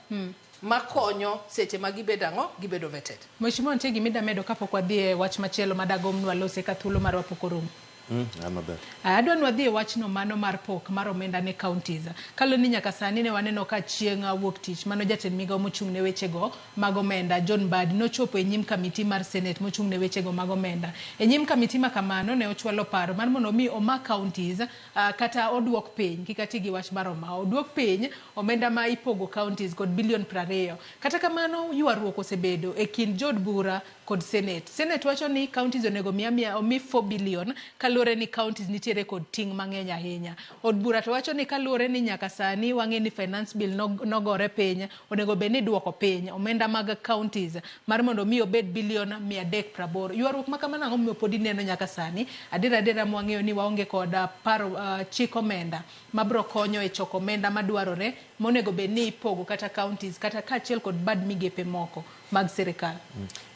makonyo seche ma gibedo ang'o, gibedo vetted. Mheshimiwa, nitie gima ida medo kapok wadhi e wach machielo madagomb nwalose ka thuolo marwa pok orumo? An maber. Adwa ni wadhi e wachno mano mar pok mar omenda ne counties. Kaluwore ni nyaka sani ne waneno ka chieng' wuok tich mano jatend migao mochung' ne wechego mag omenda John Mbadi nochopo e nyim kamiti mar Senate mochung' ne wechego mag omenda. E nyim kamiti ma kamano ne ochwalo paro mar mondo mi oma counties kata oduok piny, kik ati gi wach mar oma, oduok piny omenda ma ipogo counties kod bilion 20. Kata kamano ywaruok osebedo e kind jood bura kod Senate. Senate wacho ni counties onego mi amiya omi 4 billion kaluwore ni counties nitiere kod ting' mang'eny ahinya. Od bura to wacho ni kaluwore ni nyaka sani wang'e ni finance bill nogore piny, onego bed ni iduoko piny omenda mag counties mar mondo mi obed bilion 380. Ywaruok ma kamano ang'o momiyo pod ineno nyaka sani? Adier adiera mwang'eyo ni waonge kod paro chik omenda mabro konyo e choko omenda madwarore monego bed ni ipogo kata counties kata kaachiel kod bad migepe moko mag sirikal.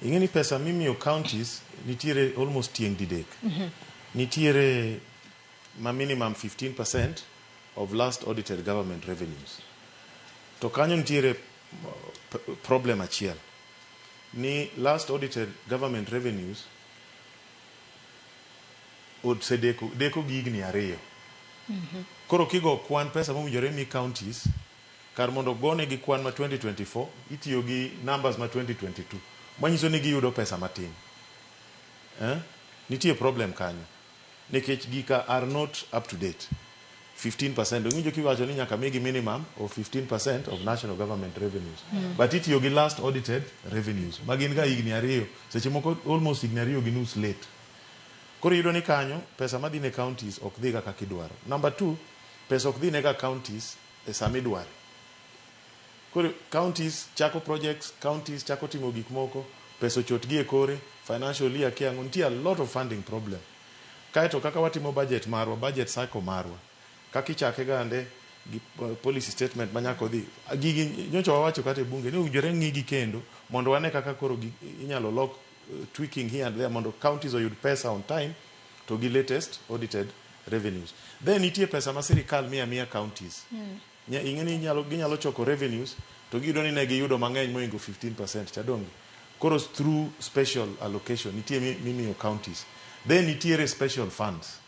Ing'e ni pesa mimiyo counties nitiere almost tieng' didek. Nitiere ma minimum 15% of last audited government revenues. To kanyo nitiere problem achiel ni last audited government revenues osedeko deko gi higni 2. Koro kigo kwan pesa mowinjore mi counties, kar mondo gone gi kwan ma 2024, itiyo gi numbers ma 2022, manyiso ni giyudo pesa matin. Nitie problem kanyo nikech gika are not up to date. 15% owinjo kiwacho ni nyaka migi minimum of 15% of national government revenues. But itiyo gi last audited revenues ma gin ga higni 2, seche moko almost higni 2.5 late. Koro iyudo ni kanyo pesa madhi ne counties ok dhiga kaka idwaro. Number 2, pesa ok dhi ne ga counties e sama idware. Koro counties chako projects, counties chako timo gik moko, pesa ochot gi e kore, financial year kia ang'o, nitie a lot of funding problem. Kaeto kaka watimo budget marwa, budget cycle marwa, kaka ichake gande gi policy statement ma nyaka odhi. Gigi nyocha wawacho kata e bunge ni owinjore ng'igi kendo mondo wane kaka koro inyalo lok tweaking here and there mondo counties oyud pesa on time to gi latest audited revenues. Then nitie pesa ma sirikal miyo amiya counties. Ing'e ni ginyalo choko revenues to giyudo ni ne giyudo mang'eny mohingo 15% cha donge. Koro through special allocation nitie mimiyo counties. Then nitiere special funds,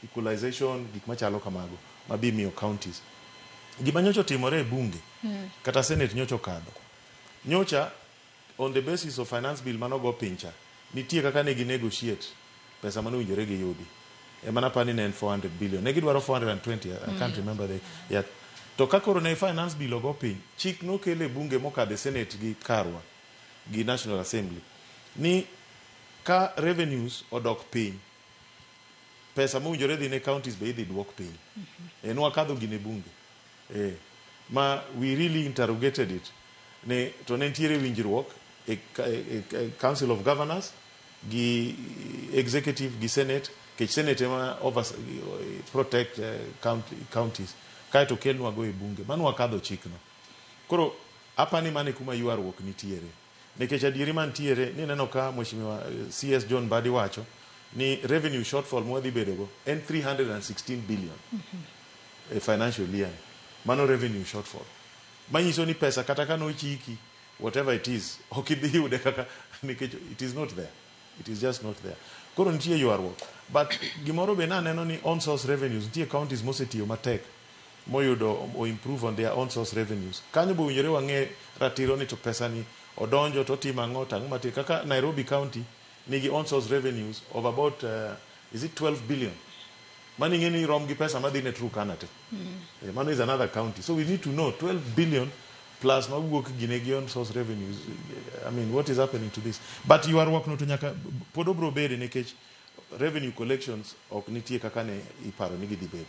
equalization, gik machalo kamago ma be imiyo counties. Gima nyocha otimore e bunge kata senate nyocha okadho nyocha on the basis of finance bill manogo piny cha nitie kaka ne gi negotiate pesa mane owinjore giyudi ema napani ne en 400 billion ne gidwaro 420 I can't remember the yeah. To ka koro ne finance bill ogo piny chik nokel e bunge mokadho e senate gi karwa gi National Assembly ni ka revenues odok piny pesa mowinjore dhi ne counties be idhi duok piny. E nwakadho gini e bunge. E, ma we really interrogated it. Ne, to ne nitiere winjruok e, e, e Council of Governors gi executive gi senate kech senate ema overs, protect counties kaeto kelnwa go e bunge mano wakadho chikno. Koro apani mano e kuma ywaruok nitiere. Nikech adieri mantiere ni neno ka Mheshimiwa CS John Mbadi wacho ni revenue shortfall mwadhi bedogo en 316 billion e financial year ni. Mano revenue shortfall. Manyiso ni pesa kata ka nochiki whatever it is ok idhi yude kaka nikech it is not there. It is just not there. Koro nitie ywaruok. But gimoro be naneno ni on source revenues nitie counties mosetiyo matek moyudo o improve on their own source revenues. Kanyo be owinjore wang'e ratiro ni to pesa ni odonjo to otimo ang'o to ang'o matie kaka Nairobi County nigi on source revenues of about is it 12 billion. Mano ing'e ni rom gi pesa madhi ne Turkana te. Mano is another county. So we need to know 12 billion plus mawuok gine gi on source revenues. I mean what is happening to this? But ywaruok no to nyaka pod obro bede nikech revenue collections ok nitie kaka ne iparo ni gidhi bedo.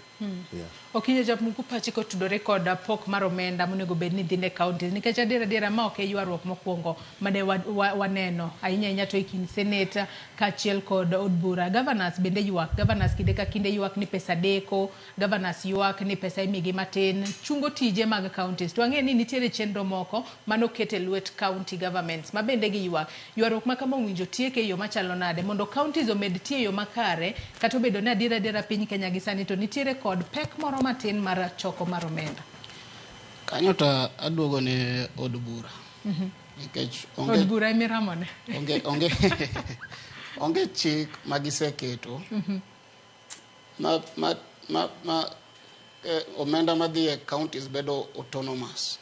Yeah. Okinyo Japmuku pachi kotudore kod pok mar omenda monego bed ni dhi ne counties nikech adier adiera ma ok e ywaruok mokwongo mane waneno ahinya ahinya to e kind senate kaachiel kod od bura. Governors bende ywak, governors kinde ka kinde ywak ni pesa deko, governors ywak ni pesa imigi matin, chungo tije mag counties. To ang'e ni nitiere chenro moko manoket e lwet county governments ma bende giywak. Ywaruok ma kama owinjo tieke e yo machalo nade mondo counties omed tiyo e yo makare kata obedo ni adier adiera piny Kenya gi sani to nitiere kod pek moro matin mar choko mar omenda. Kanyo to aduogo ne od bura. Nikech onge Od bura emiramone. onge chik ma giseketo ma omenda madhi e counties bedo autonomous.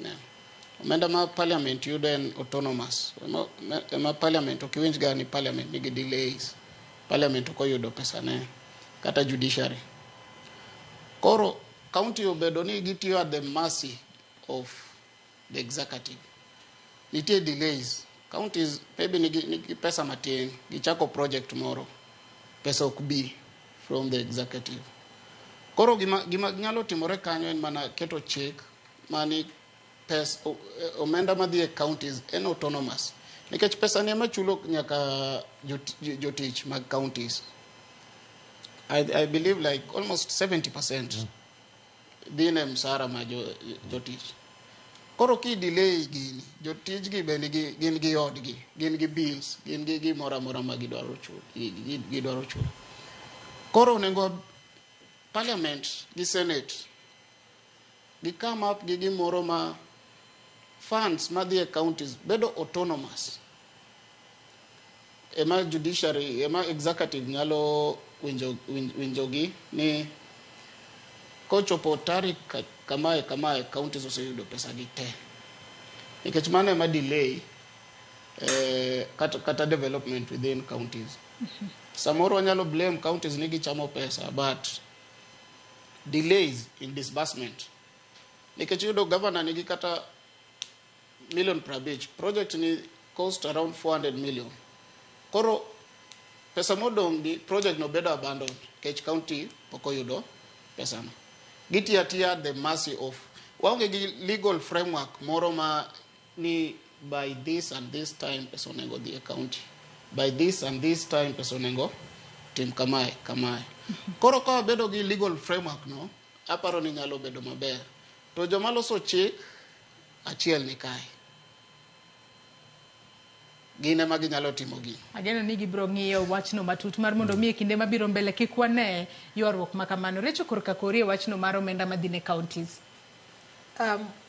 Yeah. Omenda ma parliament yudo en autonomous. Ema parliament ok iwinj ga ni parliament nigi delays. Parliament ok oyudo pesa ne kata judiciary. Koro county obedo ni gitiyo at the mercy of the executive. Nitie delays. Counties maybe nigi pesa matin, gichako project moro, pesa ok bi from the executive. Koro gima nyalo timore kanyo en mana keto chik mani omenda madhi e counties en autonomous. Nikech pesa ni ema chulo nyaka jotich mag counties. I believe like almost 70% dhi ne msara ma jotich. Koro ki delay gini, jotij gi be nigi, gin gi odgi, gin gi bills, gin gi gimoro amora ma gidwaro chulo, gidwaro chulo. Koro onego parliament gi senate gi come up gi gimoro ma funds madhi e counties bedo autonomous. Ema judiciary, ema executive nyalo winjo gi ni kochopo tarik kamae kamae counties oseyudo pesa gi te. Nikech mano ema delay kata development within counties. Samoro wanyalo blame counties ni gichamo pesa, but delays in disbursement. Nikech iyudo governor nigi kata million 50, project ni cost around 400 million. Koro pesa modong' ni project no bedo abandoned nikech county pok oyudo pesa no. Gitiyo atiya at the mercy of waonge gi legal framework moro ma ni by this and this time pesa onego dhi e county. By this and this time pesa onego tim kamae kamae. Koro ka wabedo gi legal framework no, aparo ni nyalo bedo maber. To joma loso chik achiel ni kae. Gin ema ginyalo timo gini. Ageno ni gibiro ng'iyo wachno matut mar mondo mi e kinde mabiro mbele kik wane ywaruok ma kamano. Recho korka kori e wachno mar omenda madhi ne counties.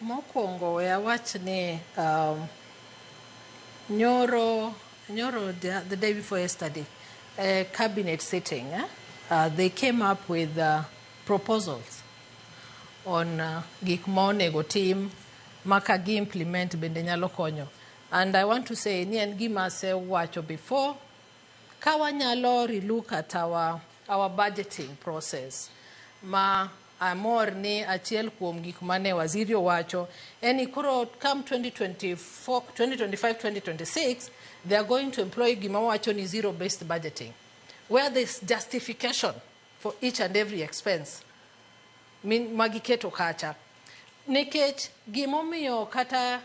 Mokwongo we awach ni nyoro the day before yesterday, cabinet sitting, they came up with proposals on gik ma onego tim ma ka gi implement bende nyalo konyo. And I want to say ni en gima asewacho before, ka wanyalo relook at our budgeting process, ma amor ni achiel kuom gik mane waziri owacho en ni koro come 2024, 2025, 2026 they are going to employ gima wacho ni zero based budgeting, where there's justification for each and every expense min magiketo kacha. Nikech gimomiyo kata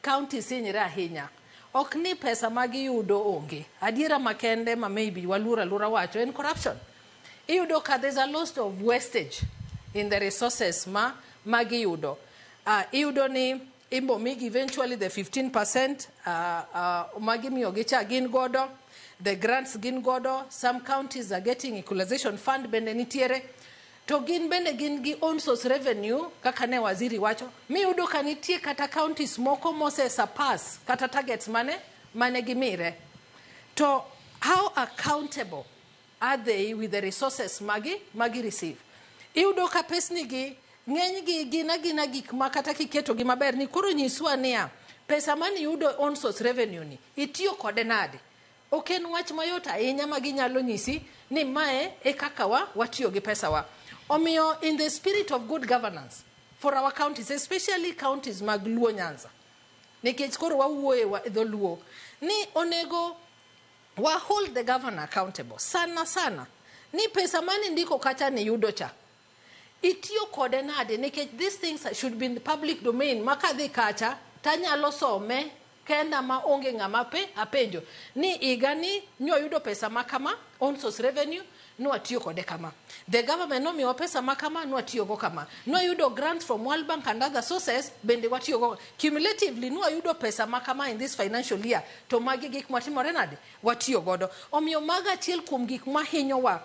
counties hinyre ahinya, ok ni pesa magiyudo onge. Adiera makende ma maybe waluor aluora wacho en corruption. Iyudo ka there's a lot of wastage in the resources ma magiyudo. Iyudo ni imbo migi eventually the 15% magimiyogi cha gin godo, the grants gin godo, some counties are getting equalization fund bende nitiere. To gin bende gin gi own source revenue kaka ne waziri wacho, miyudo ka nitie kata counties moko mose surpass kata targets mane gimire. To how accountable are they with the resources magi receive? Iyudo ka pesni gi ng'eny gi gin agina gik ma kata kiketo gi maber ni koro nyiswa niya, pesa mani yudo own source revenue ni itiyo kode nade? Ok en wach mayot ahinya ma ginyalo nyisi ni mae e kaka wa watiyo gi pesa wa. Omiyo in the spirit of good governance for our counties, especially counties mag Luo Nyanza, nikech koro wawuoye wa dholuo, ni onego wa hold the governor accountable sana sana ni pesa mani ndiko kacha ni yudo cha itiyo kode nade, nikech these things should be in the public domain ma kadhi kacha tanyalo some kenda ma onge ng'ama pe apenjo ni higa ni nyoyudo pesa ma kama own source revenue nwatiyo kode kama, the government nomiyowa pesa ma kama nwatiyogo kama, nwayudo grants from World Bank and other sources bende watiyogo, cumulatively nwayudo pesa ma kama in this financial year, to magi gik matimore nade watiyo godo. Omiyo mago achiel kuom gik mahinyowa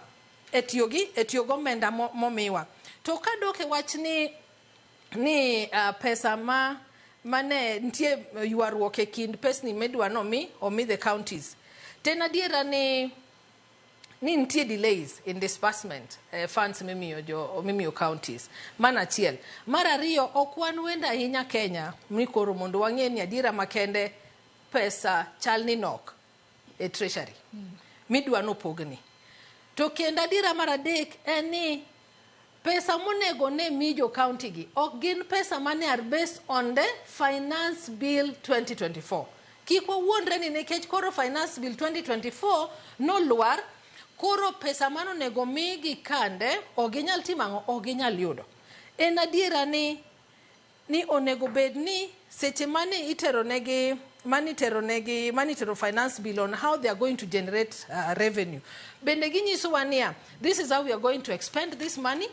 e tiyo gi e tiyo gomenda momiwa. To kadok e wach ni pesa ma mane nitie ywaruok e kind pesni midwa nomi omi the counties, to en adiera ni nitie delays in disbursement funds mimiyo jo mimiyo counties. Mano achiel. Mar ariyo, ok wan wendo ahinya Kenya ni koro mondo wang'e ni adiera makende pesa chal ni nok e treasury midwa nopogni. To kendo adiera mar adek en ni pesa monego ne mi jo county gi ok gin pesa mane are based on the finance bill 2024. Kik wawuondre ni nikech koro finance bill 2024 nolwar, koro pesa manonego migi kande ok ginyal timo ang'o, ok ginyal yudo. En adiera ni onego bed ni seche mane itero negi mane itero negi mane itero finance bill on how they are going to generate revenue, bende ginyisowa niya, this is how we are going to expend this money,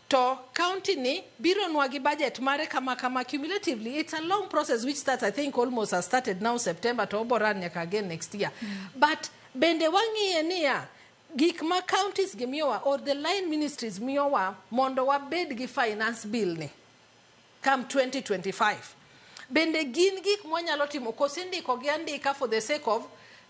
to county ni biro nwa gi budget mare kama kama. Cumulatively it's a long process which starts, I think almost has started now September, to obo run nyaka again next year. But bende wang'iye niya, gik ma counties gi miyowa or the line ministries miyowa mondo wabed gi finance bill ni come 2025, bende gin gik mwanyalo timo koso indiko gi andika for the sake of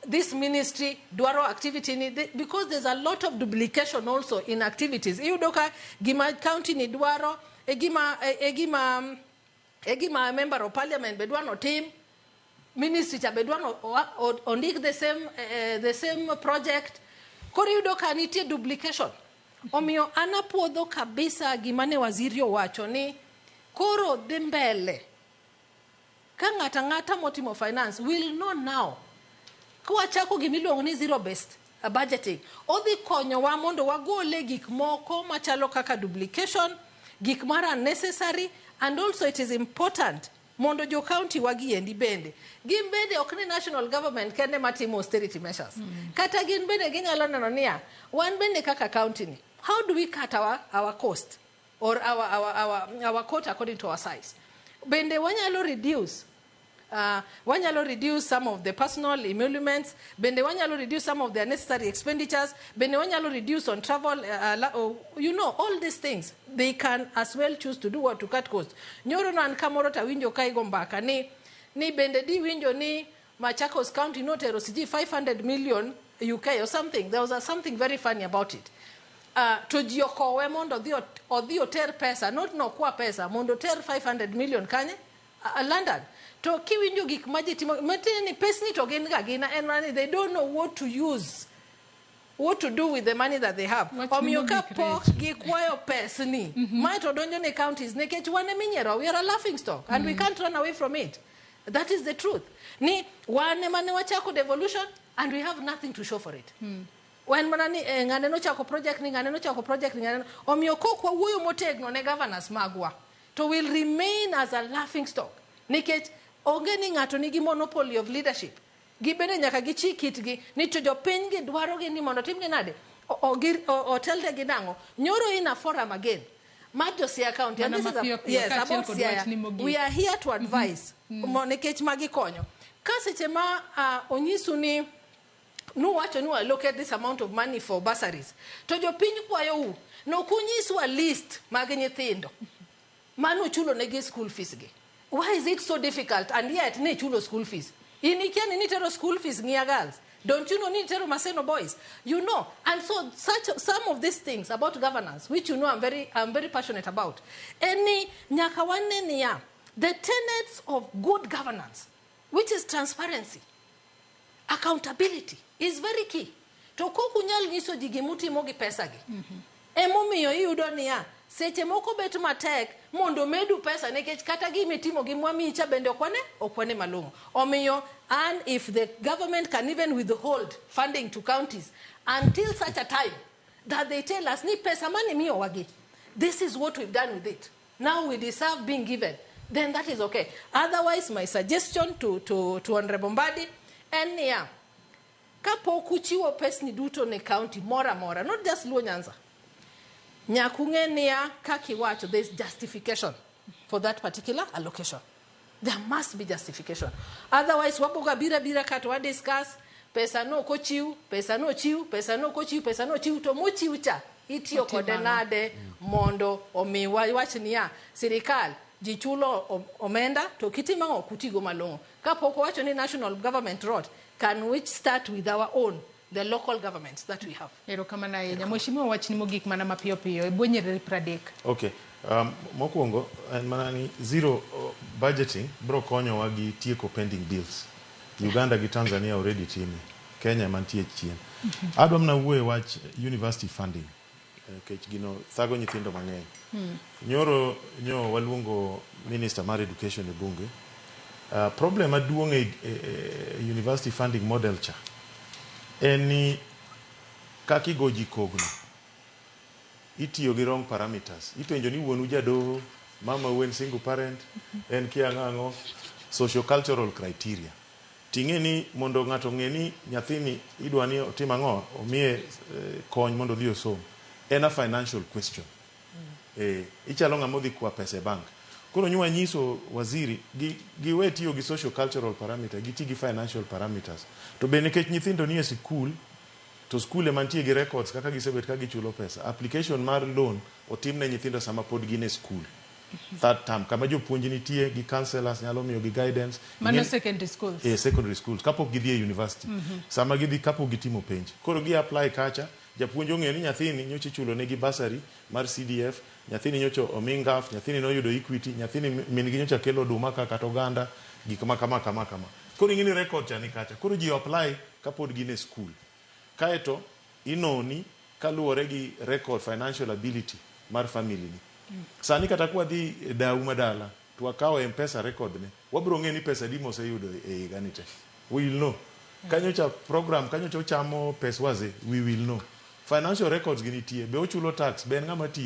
this ministry dwaro activity ni, because there's a lot of duplication also in activities. Iyudo ka gima county ni dwaro e gima member of parliament be dwa notim, ministry cha be dwa no ondik the same project. Koro iyudo ka nitie duplication. Omiyo an apuodho kabisa gima ne waziri owacho ni koro dhi mbele ka ng'ato ang'ata motimo finance will know now kwachako gimiluongo ni zero based budgeting, odhi konyowa mondo wagole gik moko machalo kaka duplication, gik mar unnecessary. And also it is important mondo jo county wagiendi bende gin bende, ok ni national government kende matimo austerity measures. Kata gin bende ginyalo neno niya, wan bende kaka county ni, how do we cut our cost or our coat according to our size? Bende wanyalo reduce some of the personal emoluments, bende wanyalo reduce some of the unnecessary expenditures, bende wanyalo reduce on travel, all these things they can as well choose to do what to cut costs. Nyoro no an kamoro tawinjo ka igo mbaka ni bende di winjo ni Machakos County notero siji 500 million UK or something. There was something very funny about it. To ji okowe mondo odhi oter pesa, not nokwa pesa, mondo oter 500 million kanye? London. To kiwinjo gik ma ji timo, matiende ni pesni to gin ga gina, en mana ni they don't know what to use, what to do with the money that they have. Wach Omiyo mogik, ka pok Rach. gikwayo pesni, mae to donjo ne counties, nikech wan eminyiero, we are a laughing stock and we can't run away from it. That is the truth. Ni wan ema ne wachako devolution and we have nothing to show for it. Wan mana ni ng'ane nochako project ni, ng'ane nochako project ni, ng'ane omiyo kok wawuoyo motegno ne governors magwa to will remain as a laughing stock, nikech onge ni ng'ato nigi monopoly of leadership. Gibende nyaka gichik itgi ni to jopiny gi dwaro gi ni mondo timgi nade, otelnegi nang'o. Nyoro in a forum again mar jo Siaya County, and Mana this is a, mapiyo piyo, yes, kaachiel about kod Siaya. wachni mogik. We are here to advise. Nikech magi konyo ka seche ma onyisu ni nuwacho ni allocate this amount of money for bursaries, to jopiny kwayou nokunyisu a list mag nyithindo manuchulo negi school fees gi. Why is it so difficult? And yet ne chulo school fees, in ikia ni nitero school fees Ng'iya Girls, don't you know ni nitero Maseno Boys, you know? And so such some of these things about governance, which you know I'm very passionate about, en ni nyaka wane niya the tenets of good governance, which is transparency, accountability, is very key. To kok unyal nyiso ji gimutimo gi pesa gi, emomiyo iyudo niya seche moko bet matek mondo medu pesa, nikech kata gimitimo gi mwamiyi cha bende ok wane malong'o. Omiyo and if the government can even withhold funding to counties until such a time that they tell us ni pesa mane miyowagi, this is what we've done with it, now we deserve being given, then that is okay. Otherwise, my suggestion to Honorable Mbadi en niya, kapok uchiwo pesni duto ne county moro amora, not just Luo Nyanza, nyaka ung'e niya kaka iwacho, there is justification for that particular allocation. There must be justification. Otherwise waboga bira bira ka to wa discuss pesa no ok ochiw, pesa no ochiw, pesa no ok ochiw, pesa no ochiw, to mochiw cha itiyo kode Otimo ang'o? nade mondo omi wach niya sirikal ji chulo omenda to kitimo ang'o, ok utigo malong'o. Kapok owacho ni national government rot, can we start with our own, the local governments that we have? Erokamano ahinya. Mheshimiwa, wachni mogik mana mapiyo piyo e bwo nyiriri 30. Okay. Mokwongo en mana ni zero budgeting bro konyowa gi tieko pending bills. Uganda gi Tanzania already time. Kenya mantie chien. Adwa mana wuoyo wach university funding, nikech gino thago nyithindo mang'eny. Nyoro nyo waluongo minister mar education e bunge. Problem maduong' e university funding model cha en ni kaka igo ji kogno itiyo gi wrong parameters. Ipenjo ni wuonu jadoho, mama en single parent, en kia ang'o, socio cultural criteria. Ting'e ni mondo ng'ato ong'e ni nyathini idwa ni otim ang'o, omiye kony mondo odhi osom. En a financial question. Ichalo ng'ama odhi kwa pesa e bank. Koro nywa nyiso waziri giwe tiyo gi socio cultural parameter, giti gi financial parameters. To be nikech nyithindo nie sikul, to skul ema nitie gi records kaka gisebet ka gichulo pesa. Application mar loan otim ne nyithindo sama pod gin e skul. Third term, kama jopuonj nitie gi counselors nyalo miyo gi guidance. Mano secondary schools. E secondary schools kapok gidhi e university. Sama gidhi kapok gitimo penj. Koro gi apply kacha, japuonj ong'eyo ni nyathini nyocha ichulo negi bursary mar CDF, nyathini nyocha omi NGAAF, nyathini noyudo Equity, nyathini min gi nyocha kelo oduma ka kata oganda, gik ma kama kama kama. Koro ing'e ni record cha ni kacha. Koro ji apply kapod gin e school. Kaeto inoni kaluwore gi record financial ability mar family ni. Sani kata kwadhi e dau madala to wakawo M-Pesa record ne, wabiro ng'e ni pesa adi moseyudo e higa ni te. We will know. Kanyocha program kanyocha ochamo pes wazee, we will know. Financial records gi nitie, be ochulo tax, be en ng'ama tiyo.